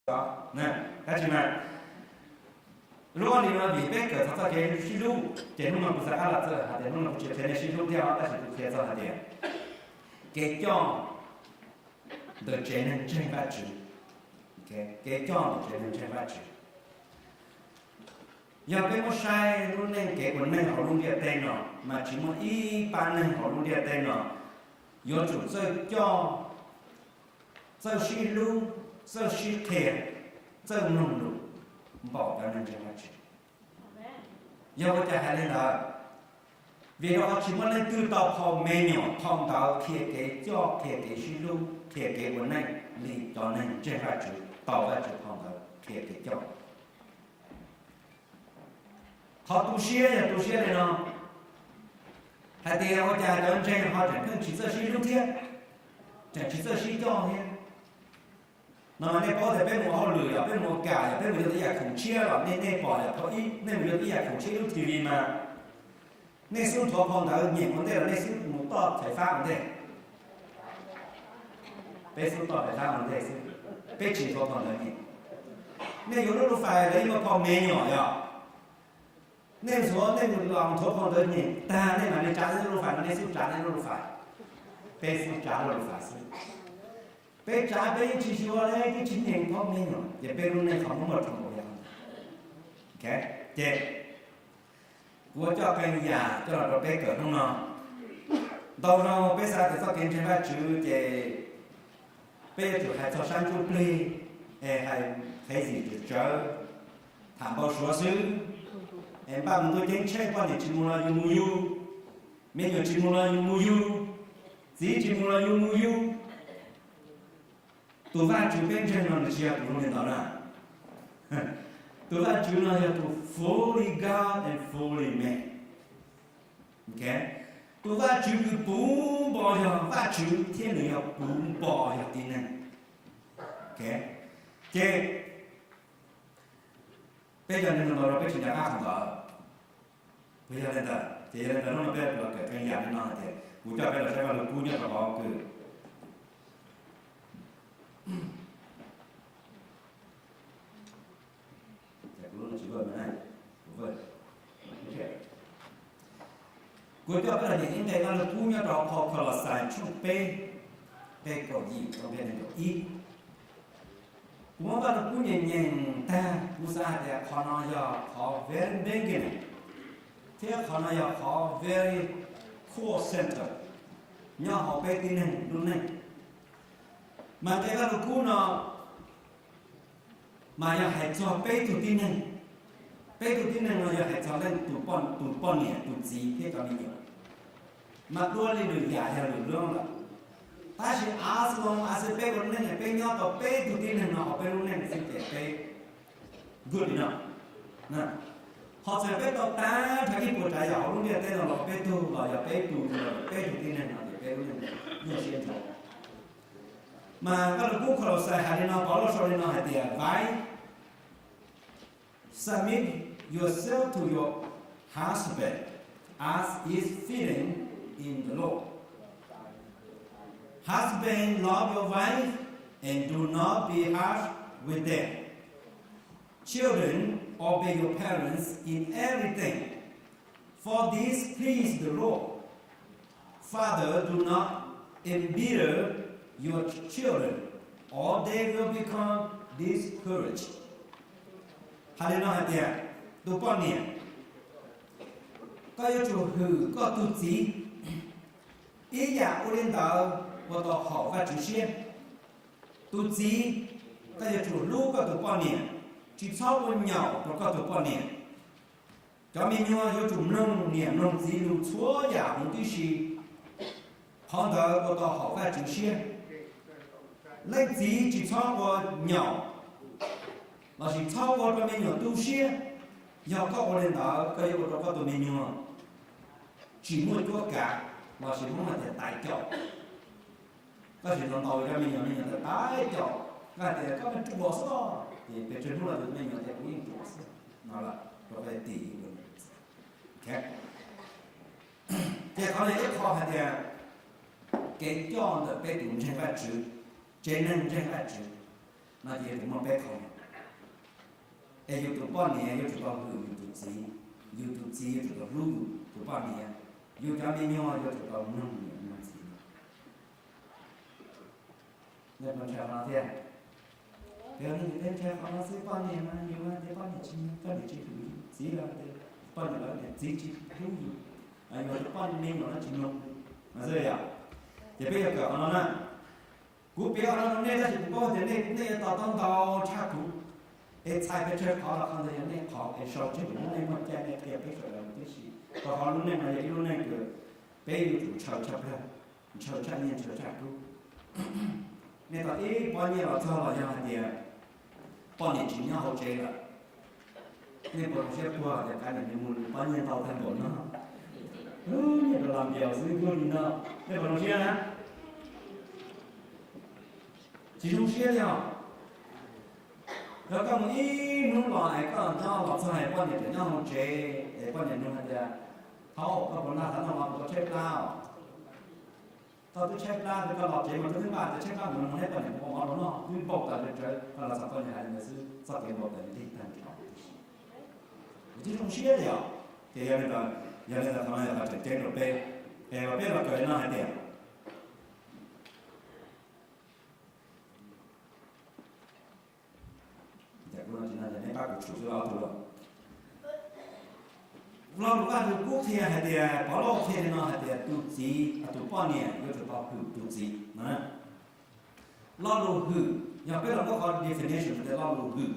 Tab sis mas lub ob li no vim peb kawm txog txoj kev sib hlub, ces hnub no kuv xav qab los txog hais tias hnub no kuv tsis qhia nej sib hlub thiab os, tab sis kuv qhia txog hais tias kev coj ntawm tsev neeg ntseeg Vajtswv. Kev coj ntawm tsev neeg ntseeg Vajtswv. Yog peb muab saib lub neej kev ua neej hauv lub ntiaj teb no, mas tsis muaj ib pab neeg hauv lub ntiaj teb no yuav tsum txawj coj, txawj sib hlub, txawj sib qhia, txawj mloog lus npaum cov neeg ntseeg Vajtswv. Yog ua cas hais li ntawd? Vim rau qhov tsis muaj leej twg tau phau me nyuam phau ntawv qhia kev coj, qhia kev sib hlub, qhia kev ua neej li cov neeg ntseeg Vajtswv tau Vajtswv phau ntawv qhia kev coj. Qhov tu siab yog tu siab li no, hais tias ua cas cov ntseeg ho tseem pheej tsis txawj sib hlub thiab, tseem tsis txawj sib coj thiab. No mas nej paub tias peb mus ua hauj lwm los peb mus ua kam los peb mus yuav tib yam khoom tshiab los nej, nej pom yog phau ib, nej mus yuav tib yam khoom tshiab lub T V mas nej xub nthuav phau ntawv nyeem ua ntej los nej xub mus toj fais fab ua ntej? Peb xub toj fais fab ua ntej xwb, peb tsis nthuav phau ntawv nyeem. Nej yuav lub lub fais los yeej muaj phau me nyuam yog, nej nthuav, nej los nthuav phau ntawv nyeem tag nej mam li tsa nej lub lub fais no, nej xub tsa nej lub lub fais. Peb xub tsa lub lub fais xwb. Peb tsa peb yeej tsis yuav li, twb tsis nyeem phau me nyuam, ces peb lub neej qhov muaj muaj rhoo ua yog. Ces kuv coj qee yam coj los rau peb kawm hnub no. Ntau zaus peb xav tias txoj kev ntseeg Vajtswv ces peb yuav tsum hais txog sab ntsuj plig, es hais qhev zim tswm tsawv, tham npau suav xwb, es npaj mus ntuj ceeb tsheej, poj niam tsis mus los yus mus yus, me nyuam tsis mus los yus mus yus, txiv tsis mus los yus mus yus. Tus Vajtswv peb ntseeg no nws tsis yog tus zoo li ntawd na. Tus Vajtswv no yog tus fully God and fully man. Tus Vajtswv nws puv npo yog Vajtswv thiab nws yog puv npo yog tib neeg. Ces peb cov neeg no los peb tsis nco qab qhov ntawd. Yog li ntawd ces yog li ntawd hnub no peb los kawm qee yam li no hais tias kuv coj peb los saib Vaj Lug Kub nyob rau hauv kws Kuv coj peb los nyeem ib nqe Vaj Lug Kub nyob rau phau Kolauxais tshooj peb, nqe kaum yim rau nqe nees nkaum ib. Kuv muab Vaj Lug Kub nyeem nyeem tag kuv xav hais tias qhov no yog qhov very beginning, thiab qhov no yog qhov very core center nyob hauv peb tib neeg lub neej. Mas nqe Vaj Lug Kub no mas yog hais txog peb tug tib neeg. Peb tug tib neeg no yog hais txog leej tus poj niam, tus txiv thiab cov me nyuam. Mas dua li lwm yam yog lwm lub lawm. Tab sis as long as peb ua neej peb nyob tau peb tug tib neeg no hauv peb lub neej xwb ces peb good enough. Ho txawm peb tau tag nrho ib puas tsav yam hauv lub ntiaj teb no los peb tug los yog peb tug, peb tug tib neeg no ces peb lub neej nyuaj siab ntshai. Mas Vaj Lug Kub Kolauxais hais li no, Paulus sau li no hais tias, Wives, submit yourself to your husband, as is fitting in the Lord. Husband, love your wife and do not be harsh with them. Children, obey your parents in everything, for this please the Lord. Father, do not embitter your children, or they will become discouraged. Hais li no hais tias, tus poj niam, koj yuav tsum hwm koj tus txiv ib yam ua li ntawd ua tau haum Vajtswv siab. Tus txiv, koj yuav tsum hlub koj tus poj niam, tsis txhob ua nyaum rau koj tus poj niam. Cov me nyuam yuav tsum mloog niam mloog txiv lus txhua yam huv tib si. Qhov ntawd ua tau haum Vajtswv siab. Leej txiv tsis txhob ua nyaum lossis txhob ua rau me nyuam tu siab. Yog koj ua li ntawd koj yuav ua rau koj tus me nyuam tsis muaj cuab kav, lossis Hmoob hais tias tais caum. Koj tsis tau ntaus cov me nyuam, me nyuam tais caum, koj hais tias koj me ruam xwb, ces pes tsawg hnub los tus me nyuam tias kuv yeej ruam xwb no lawm, rau qhov tim. Ces qhov no ib qho hais tias kev coj ntawm peb tus ntseeg Vajtswv, tsev neeg ntseeg Vajtswv. No ces yuav tsum muaj peb qho. Es yus tus poj niam yuav tsum tau hwm yus tus txiv, yus tus txiv yuav tsum tau hlub yus tus poj niam, yus cov me nyuam yuav tsum tau mloog niam mloog txiv. Nej puas ntshai qhov no thiab? Yog nej ntshai qhov no xwb, poj niam mas yus tias poj niam tsis, poj niam tsis hwm txiv los, poj niam los tias txiv tsis hlub yus, yus tus poj niam no tsis mloog, xwb yom. Ces peb yuav kawm qhov no na. Kuv piav qhov no rau nej tab sis kuv paub tias nej, nej yuav to taub ntau tshaj kuv. Es txhais pes tsawg qhov los qhov ntawd yog nej qhov, es sau tseg kuv muab nej muaj caij nej qhia peb sawv daws tib si. Rau qhov lub neej no yog ib lub neej uas peb yuav tsum ntshaw tshaj plaws, ntshaw tshaj nyiaj ntshaw tshaj kub. Nej tau ib pob nyiaj los txog los yog hais tias poj niam tsis nyob hauv tsev lawm, nej puas zoo siab puag tias qab niam nws mus pob nyiaj ntau tag npaum no, nyiaj rau los npias xwb nkuaj li no, nej puas zoo siab na? Tsis zoo siab li os. Yog koj mus ib hnub los es koj nyob los txog es poj niam tseem nyob hauv tsev es poj niam nug hais tias, thaub, koj puas noj qhov no, koj tshaib plab os? Koj twb tshaib plab, koj los tsev mas koj twb npaj tias tshaib plab mus noj, poj niam mus ua mov rau noj, twb npau taws tsawv, koj los txog poj niam hais li ntawd xwb, txoj kev npau taws nteg tag nrho. Yus twb zoo siab li os. Ces yog li ntawd, yog li ntawd qhov no yog qhov tseem ceeb rau peb, es peb los kawm no hais tias, kuv no tsis no ces nej pab kuv tshum xwb ob tug los. Lo lus Vajluskub qhia hais tias, Pov Lauj qhia li no hais tias tus txiv, tus poj niam yuav tsum tau hwm tus txiv no. Lo lus hwm, yog peb los muab qhov definition hais tias lo lus hwm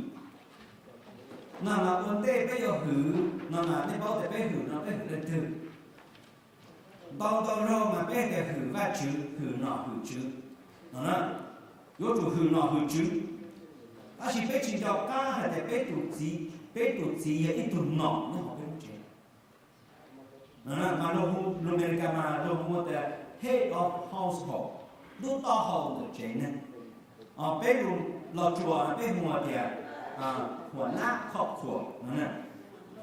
no mas ua ntej peb yuav hwm no mas nej paub tias peb hwm no peb hwm leej twg? Ntau ntau zaug mas peb hais tias hwm Vajtswv, hwm nom hwm tswv no na, yuav tsum hwm nom hwm tswv. Tab sis peb tsis nco qab hais tias peb tus txiv, peb tus txiv yog ib tug nom nyob hauv peb lub tsev. Mas luag hu, lus Amelikas mas luag hu tias head of household, lub taub hau ntawm tsev neeg. Peb lus Los Tsuas peb hu tias หัวหน้าครอบครัว,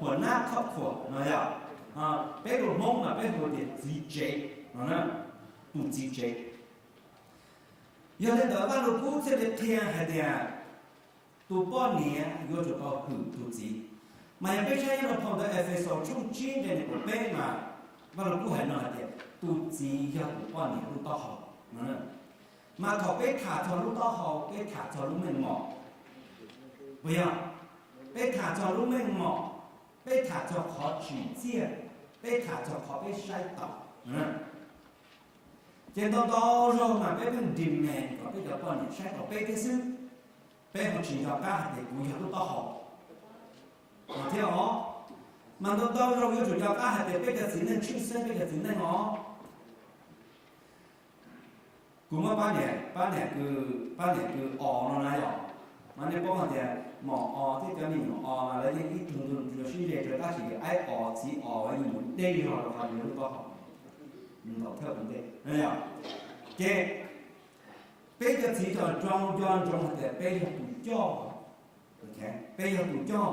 หัวหน้าครอบครัว no yog, peb lus Hmoob mas peb hu tias txiv tsev, tus txiv tsev. Yog li ntawd Vajluskub thiaj li qhia hais tias tus poj niam yuav tsum tau hwm tus txiv. Mas yog peb saib nyob rau phau ntawv Efexus tshooj tsib nqe nees nkaum peb mas Vajluskub hais no hais tias tus txiv yog tus poj niam lub taub hau. Mas thaum peb tham txog lub taub hau, peb tham txog lub meej mom, puas yog? Peb tham txog lub meej mom, peb tham txog qhov tsim txiaj, peb tham txog qhov peb saib taus. Ces ntau ntau zaug mas peb pheej demand kom peb cov poj niam saib taus peb thiab xwb. Peb ho tsis nco qab hais tias kuv yog lub taub hau thiab os. Mas ntau ntau zaug yuav tsum nco qab hais tias peb cov txiv neej tshwj xeeb peb cov txiv neej os. Kuv muab pab niam, pab niam kws, pab niam kws os no na yog, mas nej paub hais tias mom os thiab cov me nyuam os mas lawv yeej ib tug ntug sib ze rau tab sis aib os txiv os yeej mus deb zog rau qhov lub taub hau ntau thawj ua ntej. Ces peb cov txiv cov ntsoov, nco ntsoov hais tias peb yog tus coj, peb yog tus coj.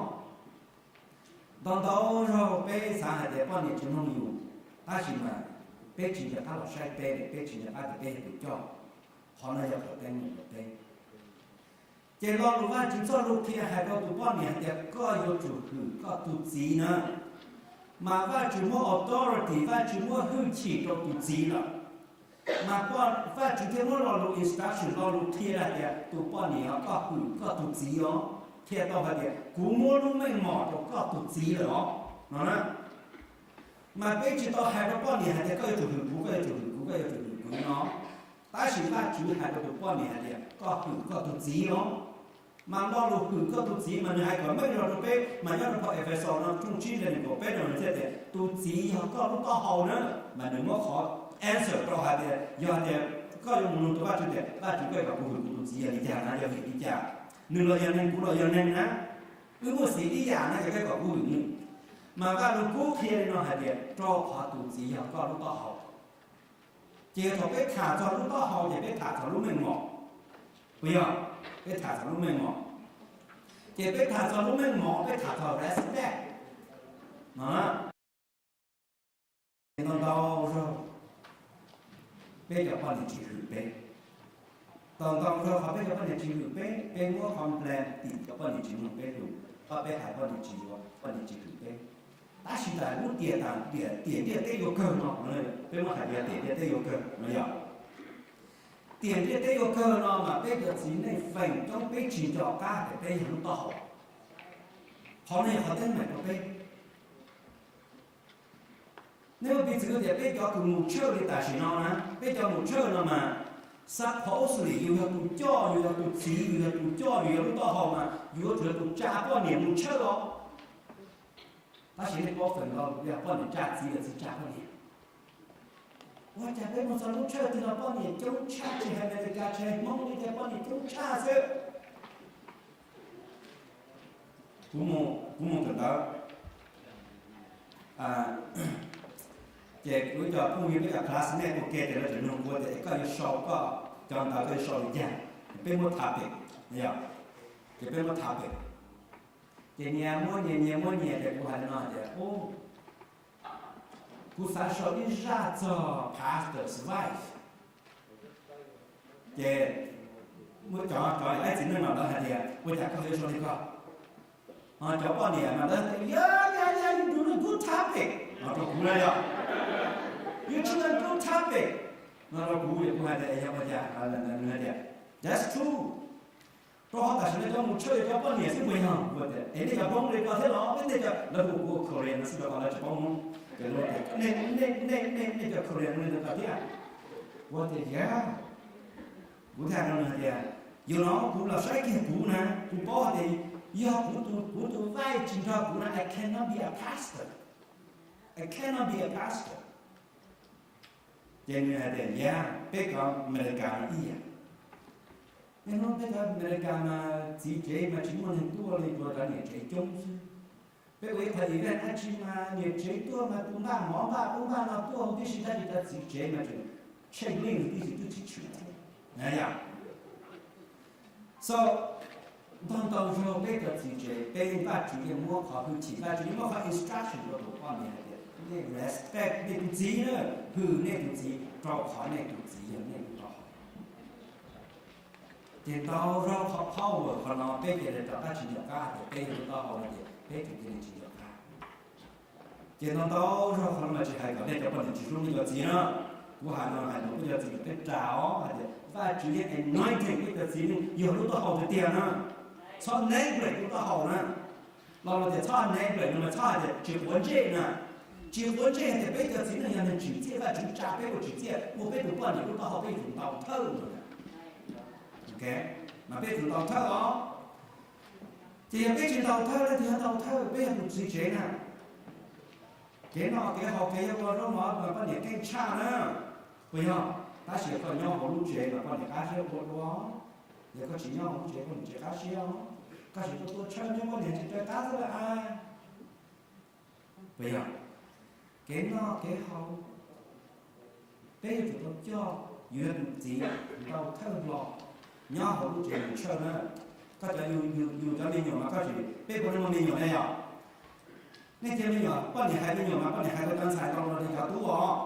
Ntau ntau zaug peb xav hais tias poj niam tsis mloog yus, tab sis mas peb tsis nco qab los saib peb, peb tsis nco qab tias peb yog tus coj. Qhov no yog qhov teeb meem rau peb. Ces lo lus Vajtswv txoj lus qhia hais rau tus poj niam hais tias koj yuav tsum hwm koj tus txiv na. Mas Vajtswv muab authority, Vajtswv muab hwj chim rau tus txiv lawm. Mas Vajtswv thiaj muab lo lus instruction, lo lus qhia hais tias tus poj niam koj hwm koj tus txiv os. Qhia tau hais tias kuv muab lub meej mom rau koj tus txiv lawm os no na. Mas peb tsis tau hais rau poj niam hais tias koj yuav tsum hwm kuv, koj yuav tsum hwm kuv, koj yuav tsum hwm kuv no. Tab sis Vajtswv hais rau tus poj niam hais tias koj hwm koj tus txiv os. Mas lo lus hwm koj tus txiv mas nws hais kom meej zog rau peb, mas nyob rau phau Efexus no tshooj tsib nqe nees nkaum peb no nws thiaj tias tus txiv yog koj lub taub hau na. Mas nws muab qhov answer rau hais tias yog hais tias koj yuav mus nug tus Vajtswv tias Vajtswv, koj kom kuv hwm kuv tus txiv yog li cas na, yog vim li cas? Nws los yog neeg, kuv los yog neeg na, wb muaj xiv ib yam na, yog koj kom kuv hwm nws. Mas Vajluskub qhia li no hais tias rau qhov tus txiv yog koj lub taub hau. Ces thaum peb tham txog lub taub hau ces peb tham txog lub meej mom, puas yog? Peb tham txog lub meej mom. Ces peb tham txog lub meej mom, peb tham txog respect no. Ces ntau ntau zaug peb cov poj niam tsis hwm peb. Tau ntau zaug qhov peb cov poj niam tsis hwm peb, peb muab complain tim cov poj niam tsis mloog peb lus, qhov peb hais poj niam tsis yuav, poj niam tsis hwm peb. Tab sis tas lub tiam, tiam, tiam ntiaj teb yuav kawg no, peb muab hais tias tiam ntiaj teb yuav kawg no yog. Tiam ntiaj teb yuav kawg no mas peb cov txiv neej feem coob peb tsis nco qab tias peb yog lub taub hau. Qhov no yog qhov teeb meem rau peb. Nej ua piv txwv tias peb cov kws mus tshawj li tam sim no na, peb cov mus tshawj no mas, supposedly yus yog tus coj, yus yog tus txiv, yus yog tus coj, yus yog lub taub hau mas yus yuav tsum yog tus tsa poj niam mus tshawj os. Tab sis nej paub feem ntau yog poj niam tsa txiv los txiv tsa poj niam. Ua cas peb mus txog lub tshawj twg los poj niam coob tshaj, tsis hais Amelikas tsis hais Hmoob li cas poj niam coob tshaj xwb. Kuv mus, kuv mus kawm ntawv, ces kuv cov phooj ywg peb cov classmate ua ke ces lawv tseem nug kuv tias koj yuav sau koj cov ntawv koj yuav sau li cas, peb muab topic, yog, ces peb muab topic, ces nyias muab nyias, nyias muab nyias ces kuv hais li no hais tias, kuv xav sau ib zaj txog pastor's wife. Ces muaj cov, cov ib txiv neej no lawv hais tias ua cas koj yuav sau li koj, ho cov poj niam no lawv tias yog, yog, yog, you choose a good topic no rau kuv na, yog, you choose a good topic no rau kuv, kuv hais tias yog ua cas, nws hais tias that's true. Rau qhov tam sim no cov mus tshawj yog cov poj niam xwb puas yog? Kuv tias es nej cov Hmoob li ko thiab los? Peb nej cov, lawv hu kuv Korean no xwb rau qhov lawv tsis paub Hmoob, ces lawv tias nej, nej, nej, nej cov Korean no li ko thiab? Kuv tias yog, kuv thiaj hais rau nws hais tias, yog no kuv los saib kiag kuv na, kuv paub hais tias yog kuv tus, kuv tus vaij tsis nrog kuv na, I cannot be a pastor, I cannot be a pastor. Ces nws hais tias yog, peb cov Amelikas no ib yam. Niaj hnub peb cov Amelikas mas txiv tsev mas tsis muaj neeg tuaj li, tsuas cov niam tsev coob xwb. Peb ua ib qho event dab tsi mas niam tsev tuaj mas tus npaj mov npaj ub npaj no tuaj huv tib si, tab sis cov txiv tsev mas tseem tsheej leej tib si twb tsis tshwm thiab. Yog, so, ntau ntau zaug peb cov txiv tsev peb Vajtswv yeej muab qhov hwj chim, Vajtswv yeej muab qhov instruction rau tus poj niam hais tias nej respect nej tus txiv na, hwm nej tus txiv rau qhov nej tus txiv yog nej tus tau hau. Ces ntau zaug qhov power qhov no peb cia li rov qab tsis nco qab tias peb yog lub taub hau no ces peb tseem cia li tsis nco qab. Ces ntau ntau zaug qhov no mas tsis hais kom nej cov poj niam tsis hlub nej cov txiv na. Kuv hais no hais rau peb cov txiv kom peb ras os, hais tias Vajtswv yeej anointed peb cov txiv neej yog lub taub hau tiag tiag na. Txhob neglect lub taub hau na. Los luag tias txhob neglect no mas txhob hais tias tsis quav ntsej na. Tsis quav ntsej hais tias peb cov txiv neej yog neeg tsim txiaj, Vajtswv tsa peb ua tsim txiaj, ua peb tus poj niam lub taub hau peb yuav tsum ntaus thawj no. Mas peb yuav tsum ntaus thawj os. Ces yog peb tsis ntaus thawj no ces yog ntaus thawj peb yog tus txiv tsev na. Kev noj kev haus kev yuav ua zaub mov mas poj niam keej tshaj na. Puas yog? Tab sis yog koj nyob hauv lub tsev mas poj niam qab siab ua dua. Yog koj tsis nyob hauv lub tsev poj niam tsis qab siab os. Koj tsis tuaj tuaj tshawj nyob poj niam tsis raws qab xwb lawm a. Puas yog? Kev noj kev haus, peb yuav tsum tau coj, yus yog tus txiv, yus tau thawj hlo nyob hauv lub tsev mus tshawj na. Koj cov, yus cov me nyuam mas koj tsis, peb puav leej muaj me nyuam ne yom? Nej cov me nyuam, poj niam hais me nyuam mas poj niam hais tau cov ntxhais ntau los li cov tub os.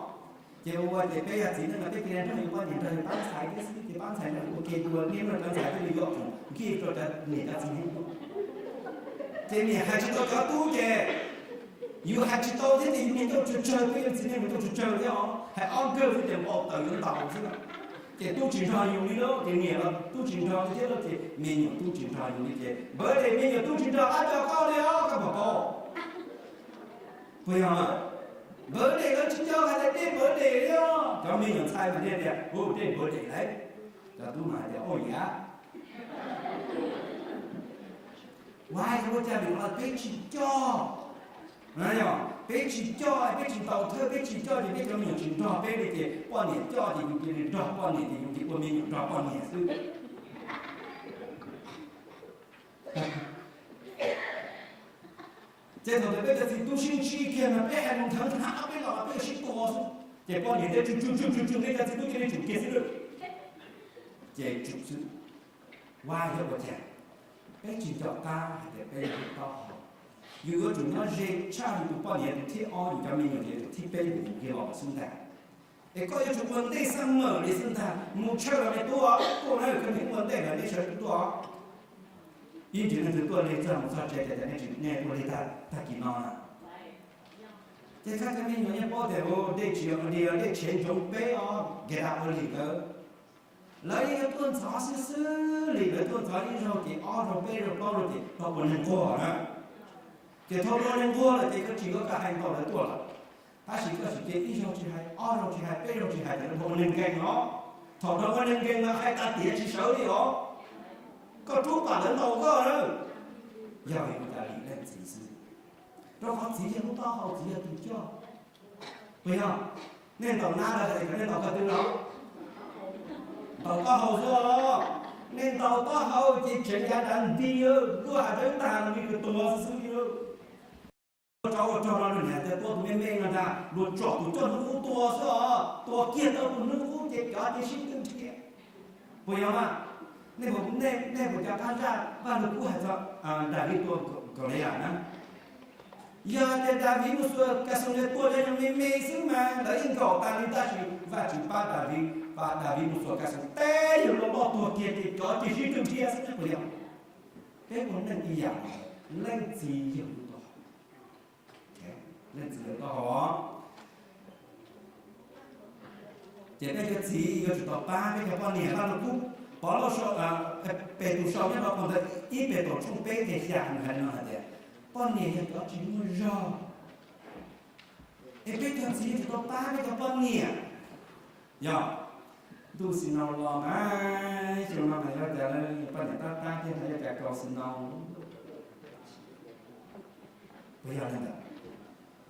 Ces ua ces peb yog txiv neej mas peb cia li nrog yus poj niam nrog yus pab ntxhais thiab xwb, ces pab ntxhais nrog yus ua ke dua, niaj hnub cov ntxhais thiaj li yuav tsum nkig rau cov niam cov txiv. Ces niam hais tsis tau cov tub ces yus hais tsis tau thiab ces yus niam nkauj tsawg tsawg, peb yog txiv neej niam nkauj tsawg tsawg thiab os, hais ob kawg xwb ces npau taws yuav ntaus xwb. Ces tub tsis nrog yus li lauj, ces niam los tub tsis nrog li thiab lauj, ces me nyuam tub tsis nrog yus li ces birthday me nyuam tub tsis nrog, ab, cov koj li os, koj puas paub? Puas yog? Birthday lawv tsis nco hais tias dej birthday li os, cov me nyuam ntxhais mas thiaj tias, u, dej birthday lauj. Cov tub mas hais tias, o, yam. Ua, yog ua cas vim li peb tsis coj? Yog peb tsis coj, peb tsis ntaus thawj, peb tsis coj ces peb cov me nyuam tsis nrog peb li ces poj niam coj ces yus cia li nrog poj niam ces yus cia ua me nyuam nrog poj niam xwb. Ces thaum twg peb cov txiv tub sib ntsib kiag no peb hais lus nthawv hnyav peb los peb sib tua xwb, ces poj niam thiaj tsum tsum tsum tsum tsum, nej cov txiv tub cia li tsum kiag xwb. Ces tsum xwb. Ua, yog ua cas? Peb tsis nco qab hais tias peb yog lub taub hau. Yus yuav tsum nyob ze tshaj yus tus poj niam tus thib ob, yus cov me nyuam ces tus thib peb yus mus kiag los xwb ntag. Es koj yuav tsum ua ntej xab mawm li xwb ntag, mus tshawj los nej tuaj, tuaj na, koj mus ua ntej lawm nej sawv tuaj. Ib ntsis leej twg tuaj li txog mus txog tsev tias nej tsis, nej ua li tag kis no na. Ces koj cov me nyuam yeej paub tias dej tsis yog ua li, dej tshev ntsoov peb os, nkawd ua li ntawd. Lawv yeej tuaj ntxov xwb xwb li, lawv tuaj ntxov ib zaug ces ob zaug peb zaug plaub zaug ces tau ua neeg nquag na. Ces thaum ua neeg nquag lawm ces koj tsis, koj hais ntau lawv tuaj lawm. Tab sis koj tsis, ces ib zaug tsis hais, ob zaug tsis hais, peb zaug tsis hais ces lawv ua neeg nkeeg os. Thaum lawv ua neeg nkeeg mas hais tas tiav tsis sawv li os. Koj rub pam lawv ntaus koj na. Yog vim ua cas? Vim leej txiv xwb. Rau qhov txiv yog lub taub hau, txiv yog tus coj. Puas yog? Nej ntaus nab lawm es nej ntaus koj twg los? Ntaus taub hau xwb os. Nej ntaus taub hau ces tsev yav dav nti, luaj hav dawb tag li kws tuag xwb xwb li. Ua tsov ua rog no niam tias tua tus me me no ntag, luag tsom tus coj hnub qub tua xwb os, tua kiag tau tus hnub qub ces cov ces sib tw dhia. Puas yog mas? Nej, nej puas cov qab zaj Vaj Lug Kub hais txog Daviv tua Kauliyas na? Yog tias Daviv mus xuas kas xus tua cov me me xwb mas lawv yeej nkaum tas li, tab sis Vajtswv pab Daviv, pab Daviv mus xuas kas xus teb yawg loj loj tuag kiag ces cov ces sib tw dhia xwb, puas yog? Peb ua neej ib yam, leej txiv yog lub taub hau. Leej txiv yog taub hau. Ces peb cov txiv yuav tsum tau pab peb cov poj niam. Vaj Lug Kub, Pov Lauj sau, Petus sau nyob rau qhov ntawd, ib Petus tshooj peb nqe xya nws hais li no hais tias, poj niam yog cov tsis muaj zog. Es peb cov txiv yuav tsum tau pab peb cov poj niam. Yog, ntuj xis nau los mas, xyoo no mas yuav cas lawv poj niam tab tab thiab, yuav cas kaus xis nau. Puas yog li ntawd?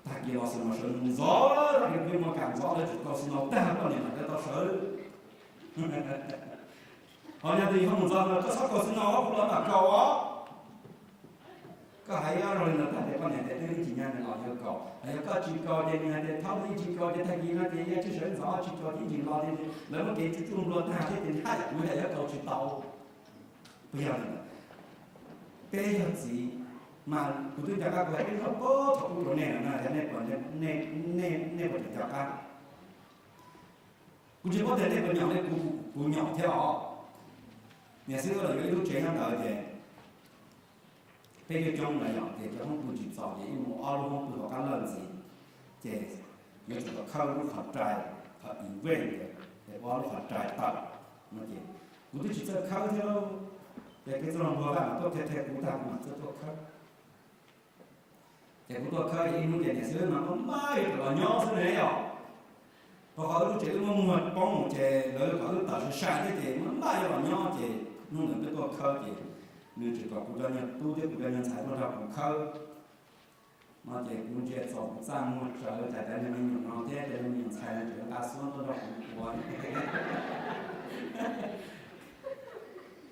Tag kis los xis nau sawv ntxov, peb muaj kam ntxov lawv tsum kaus xis nau tag poj niam mam li tau sawv. Ho yog tias yog mus ntxov no koj txhob kaus xis nau, kuv los mam kaus os. Koj hais ib ob zaug li no tag ces poj niam tias twb ib tsis nyab nws los yuav kaus, yog koj tsis kaus ces nws hais tias thaum ib tsis kaus ces tag kis no ces yog tsis sawv ntxov tsis kaus ces ib tsis los ces lawv muab kev tsuj tsuj nplua tag thiab ces haj yam kuv haj yam kaus tsis tau. Puas yog li ntawd? Peb yog txiv, mas kuv twb nco qab kuv hais ib zaug thaum ub rau nej no na, yog nej puas, nej puas nco qab? Kuv tsis paub tias nej puas nyaum li kuv, kuv nyaum thiab os. Niam xib hwb los yuav ib lub tsev nyob ntawd ces peb coob coob na yom, ces cov hoob pw tsis txaus ces yeej mus ob lub hoob pw hauv qab lawj ntxiv, ces yuav tsum tau khawb lub qhov rai, qhov event, ces ua lub qhov rai tawm no ces kuv twb tsis txawj khawb thiab lauj, ces peb txawj los npluag vaj mas tuaj qhia qhia kuv tag kuv mam txawj tuaj khawb. Ces kuv tuaj khawb ces ib hnub ces niam xib hwb mas maj maj yuav los nyob xwb ne yom. Rau qhov wb lub tsev wb muab muag poob ces lawv kom wb tawm sai sai thiab ces maj maj yuav los nyob ces hnub ntawd peb tuaj khawb ces nws tseem kom kuv cov niag tub thiab kuv cov niag ntxhais tuaj nrog kuv khawb. No ces kuv ntsia txaus kuv txaj muag tsawv cas cov niag me nyuam no thiab cov niag me nyuam ntxhais no tseem nqa xuab tuaj nrog kuv ua.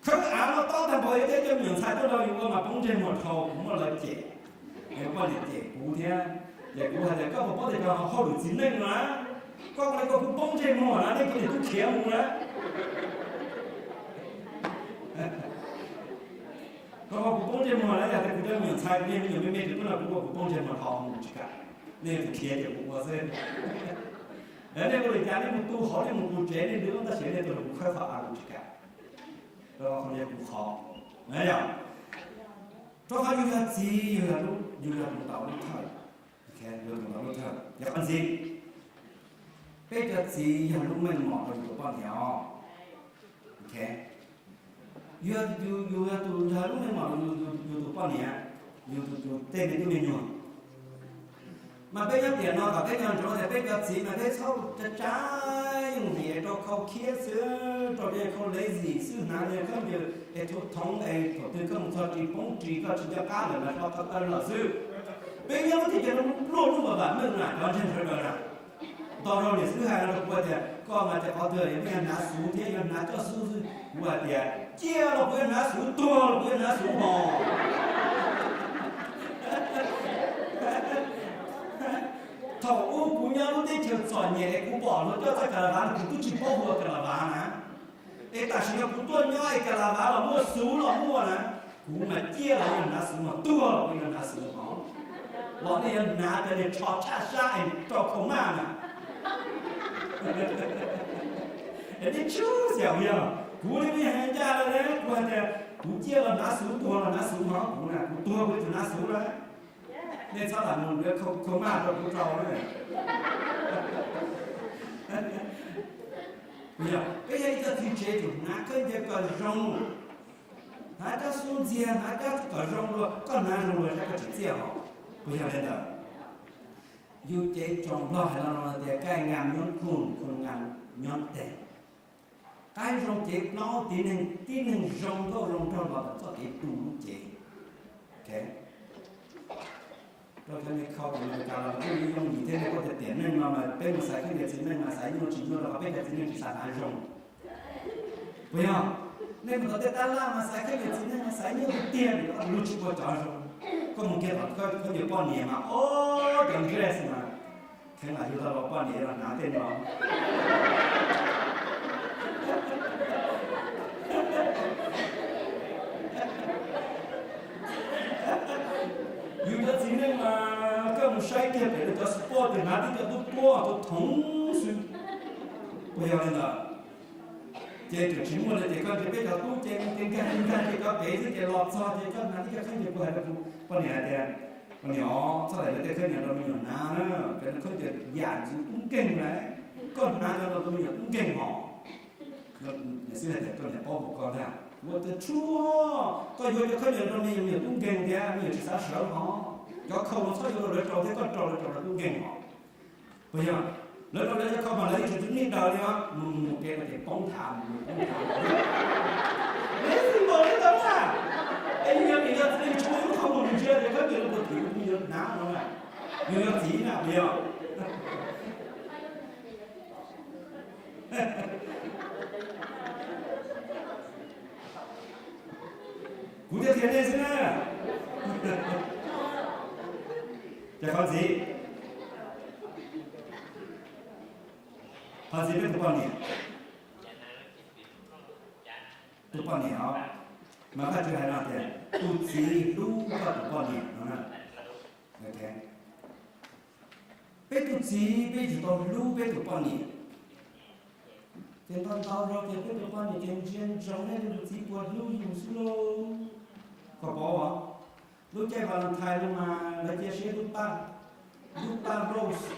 Khawb av no tob tag npaum thiab cov me nyuam ntxhais tuaj nrog yus ua mas poob ntsej muag dhau, kuv muab lawv cem, poj niam cem kuv thiab. Ces kuv hais tias koj puas paub tias cov hauj lwm txiv neej no na, koj ua li koj kuv poob ntsej muag na, nej cov niag tub khiav mus na. Koj ua kuv poob ntsej muag na, yog tias kuv cov me nyuam ntxhais kuv niag me nyuam me me tseem tuaj nrog kuv ua kuv poob ntsej muag dhau, kuv tsis kam. Nej yuav tsum khiav ces kuv ua xwb. Nej ua li cas nej mus tu hauv nej mus tu tsev nej ntuj tab sis nej tuaj nrog kuv khawb qhov av kuv tsis kam. Qhov no kuv qhov, yog, rau qhov yus yog txiv, yus yog tus tau lub thawj, yus tus tau lub thawj. Yog qhov ntxiv, peb cov txiv yog lub meej mom rau yus tus poj niam os. Yus, yus yog tus, yog lub meej mom rau yus tus poj niam, yus tus, yus tej me tub me nyuam. Mas peb nyob tiam no kom peb nco ntsoov tias peb cov txiv mas peb txhob tsa tsa yooj yim rau khau khiab xwb, rau cov khau lazy xwb, hnav cov khaub ncaws es thuv thoov es thaum twg koj mus txog ris poob ris koj tsis nco qab lawm mas hlo tau taw lawm xwb. Peb nyob lub teb chaws no luaj lub npam vam meej na, cov ntseg sawv daws na. Ntau zaug niam xib hwb hais no rau kuv tias koj mas tias qhov twg yuav hnav xuv thiab yuav hnav coj xub xwb, kuv hais tias ciaj los kuv yuav hnav xuv, tuag los kuv yuav hnav xuv hos. Thaum ub kuv nyob lub teb chaws txom nyem es kuv pom luag coj txoj kas las vav no kuv twb tsis paub hu ua kas las vav na. Es tam sim no kuv tuaj nyob es kas las vav los muaj, xuv los muaj na, kuv mas ciaj los yuav hnav xuv hos, tuag los kuv yuav hnav xuv hos. Los nej yuav hnav cov niag tsho tshaj sab es rau khau maj na. Es nej tsuas xyaum yog kuv li me hais ncaj lawm ne, kuv hais tias kuv ciaj los hnav xuv, tuag los hnav xuv, hos kuv na kuv tuag kuv tsis hnav xuv lawm. Nej txhob lam mus nkag khau maj rau kuv rau na. Yog peb yog ib tug txiv tsev, tsuas hnav khaub ncaws kom zoo, hnav kab xub ntxiag, hnav kab kom zoo dua, koj hnav zoo dua saib koj tsis txiaj hos. Puas yog li ntawd? Yus cev tsoom Nplog hais no tias การงามย้อนครูน ครูนงามย้อนแต่ง. Qaib zoo cev plaub, tib neeg zoo nkauj zoo nraug los ntawm txoj kev tu lub cev. Rau cov me khau Amelikas los kuj yooj yim thiab, nej kuj tias tiam neej no mas peb mus xaiv khaub ncaws txiv neej mas xaiv nyuaj tsis nyuaj rau qhov peb cov txiv neej tsis xav hnav zoo. Puas yog? Nej mus tom tej tab laj mas xaiv khaub ncaws txiv neej mas xaiv nyuaj tiag tiag, lug tsis ua cov zoo. Koj mus kiag tom khaub ncaws poj niam mas, o, cov dress mas kheev lam yug tau los poj niam los hnav tej no. Yus cov txiv neej mas koj mus saib kiag pem lawv cov sport ces hnav tib cov tub tuab tau thoov xwb. Puas yog li ntawd? Ces tseem tsis muaj li ces koj nrhiav peb cov tub ces mus ces nkag nkag ces cov pem xwb ces los txog ces koj hnav tib cov khaub ncaws, kuv hais rau kuv poj niam hais tias, poj niam, txhob hais lawv tej khaub ncaws rau me nyuam hnav na, cov khaub ncaws yam ntxwv tub nkeeg na, koj hnav cov no rau me nyuam tub nkeeg hos. Niam xwb hais tias koj niam paub npaum koj ntag, ua tias tshuaj, koj yuav cov khaub ncaws rau me nyuam tub nkeeg thiab me nyuam tsis xav sawv hos, cov khau no txhob yuav rau lawv rau thiab koj rau lawv rau lawv tub nkeeg hos. Puas yog? Lawv rau lawv cov khau mas lawv yeej tsis txwv nij daws li os, mus mus kev no ces poob thav mus poob thav. Npaum li ntawd na, es yus yog niam yog txiv yus tsis muaj ib lub khau mus ntsia tias khaub ncaws no puas thim yus hnav no, yus yog txiv na puas yog? Kuv thiaj qhia nej xwb na. Ces qhov ntxiv, qhov ntxiv peb tus poj niam, tus poj niam os, mas Vajtswv hais no tias tus txiv hlub koj tus poj niam no na. Peb tus txiv peb yuav tsum tau hlub peb tus poj niam. Ces ntau ntau zaus ces peb tus poj niam ces ntsia ntsoov nej tus txiv puas hlub yus xwb lauj. Koj paub os, lub caij Valentine no mas lawv cia siab lub paj, lub paj rose.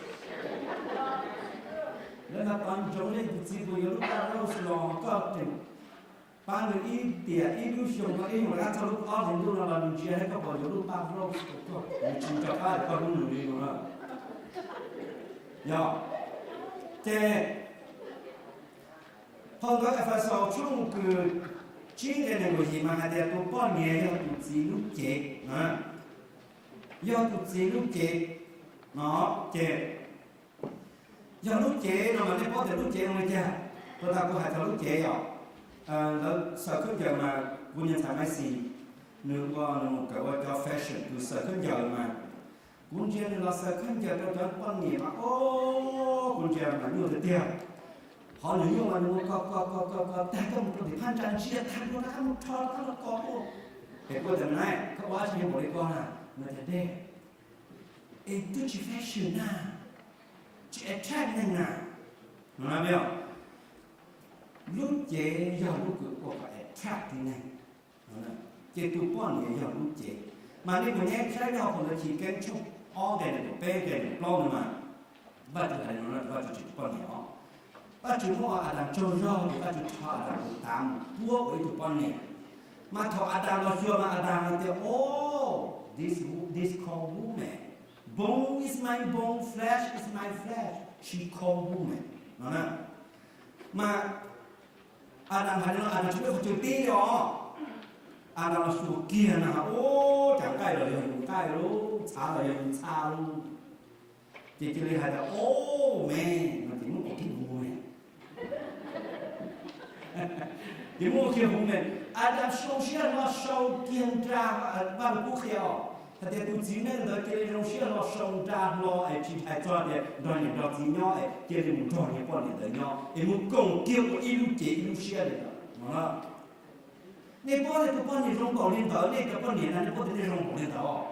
Lawv mas tos ntsoov nej tus txiv puas yuav lub paj rose los koj tseem pab nws ib tiam ib lub xyoo, ib xyoo rov qab txog lub ob hlis ntuj no los nws ntsia saib koj puas yuav lub paj rose rau koj, nws tsis nco qab tias koj hlub nws li no na. Yog, ces phau ntawv Efexus tshooj kws tsib nqe nees nkaum yim mas hais tias tus poj niam yog tus txiv lub cev, yog tus txiv lub cev no. Ces yog lub cev no mas nej paub tias lub cev zoo li cas. Puag ta kuv hais txog lub cev os, lawv xaws khaub ncaws mas kuv niag ntxhais Maiv Xis, nws ua, nws mus kawm ua cov fashion, tus xaws khaub ncaws mas kuv ntsia nws los xaws khaub ncaws rau cov poj niam mas, o, kuv ntsia mas nyuaj tiag tiag. Qhov nws nyuaj mas nws mus kos kos kos kos kos tag koj mus rau tim phab ntsa ntsia tag nrho rov qab mus rho rov qab los kos tuaj. Es kuv tias, Maiv, koj ua dab tsi npaum li ko na? Nws tias, Dad, es twb tsis fashion na, tsis attract neeg na. No na, lub cev yog lub kws ua kom attract tib neeg. Ces tus poj niam yog lub cev. Mas nej mus nyeem saib nyob hauv phau ntawv Chiv Keeb tshooj ob nqe nees nkaum peb nqe nees nkaum plaub no mas Vajtswv hais li no, Vajtswv tsis tus poj niam os. Vajtswv muab Adas tsaug zog ces Vajtswv rho Adas tus tav mus puab ua ib tug poj niam. Mas thaum Adas los xyuas mas Adas hais tias, Oh, this, this called woman. Bone is my bone, flesh is my flesh, she called woman. No na. Mas Adas hais li no Adas tsis muaj qhov chaw tib li os. Adas los xyuas kiag na, ub, cas nqaij los yog yus nqaij lauj, txha los yog yus txha lauj. Ces cia li hais tias, Oh man, no ces muab kiag hu me. Ces muab kiag hu me. Adas zoo siab hlo sau kiag nra Vaj Lug Kub qhia os, hais tias tus txiv neej ntawd cia li zoo siab hlo sau nra hlo es tsis hais txog tias nrog niam nrog txiv nyob es cia li mus nrog niag poj niam ntawd nyob es mus koom kiag ua ib lub cev ib lub siab li ntawd no. Nej paub tias tus poj niam zoo npaum li ntawd, nej cov poj niam na, nej paub tias nej zoo npaum li ntawd.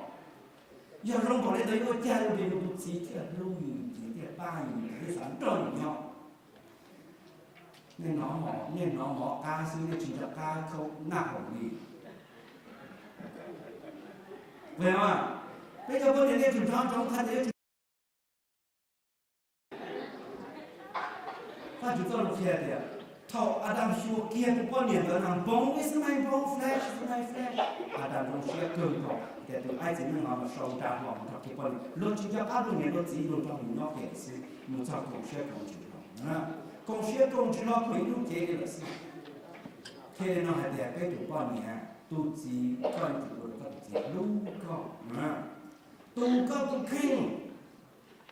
Yog zoo npaum li ntawd yuav ua cas rau yus tus txiv thiaj hlub yus, yus txiv thiaj pab yus, yus txiv thiaj xav nrog yus nyob. Nej hnov mov, nej hnov mov qab xwb, nej tsis nco qab khaub naj haus li. Peb cov poj niam nej tseem nco ntsoov qhov tias Vajtswv txoj lus qhia tias thaum Adas xyuas kiag tus poj niam ntawd na, bones xwb mas bones, flesh xwb mas flesh, Adas zoo siab kawg nkaus tias tus aib txiv neej no los sau nra hlo mus nrog kiag poj niam, luag tsis nco qab luag niam luag txiv, luag nrog nws nyob kiag xwb mus txog koom siab koom ntsws hlo. Koom siab koom ntsws hlo koom ib lub cev li lawm xwb. Qhia li no hais tias peb tus poj niam, tus txiv, koj yuav tsum ua rau koj tus txiv hlub koj, tu koj tus kheej,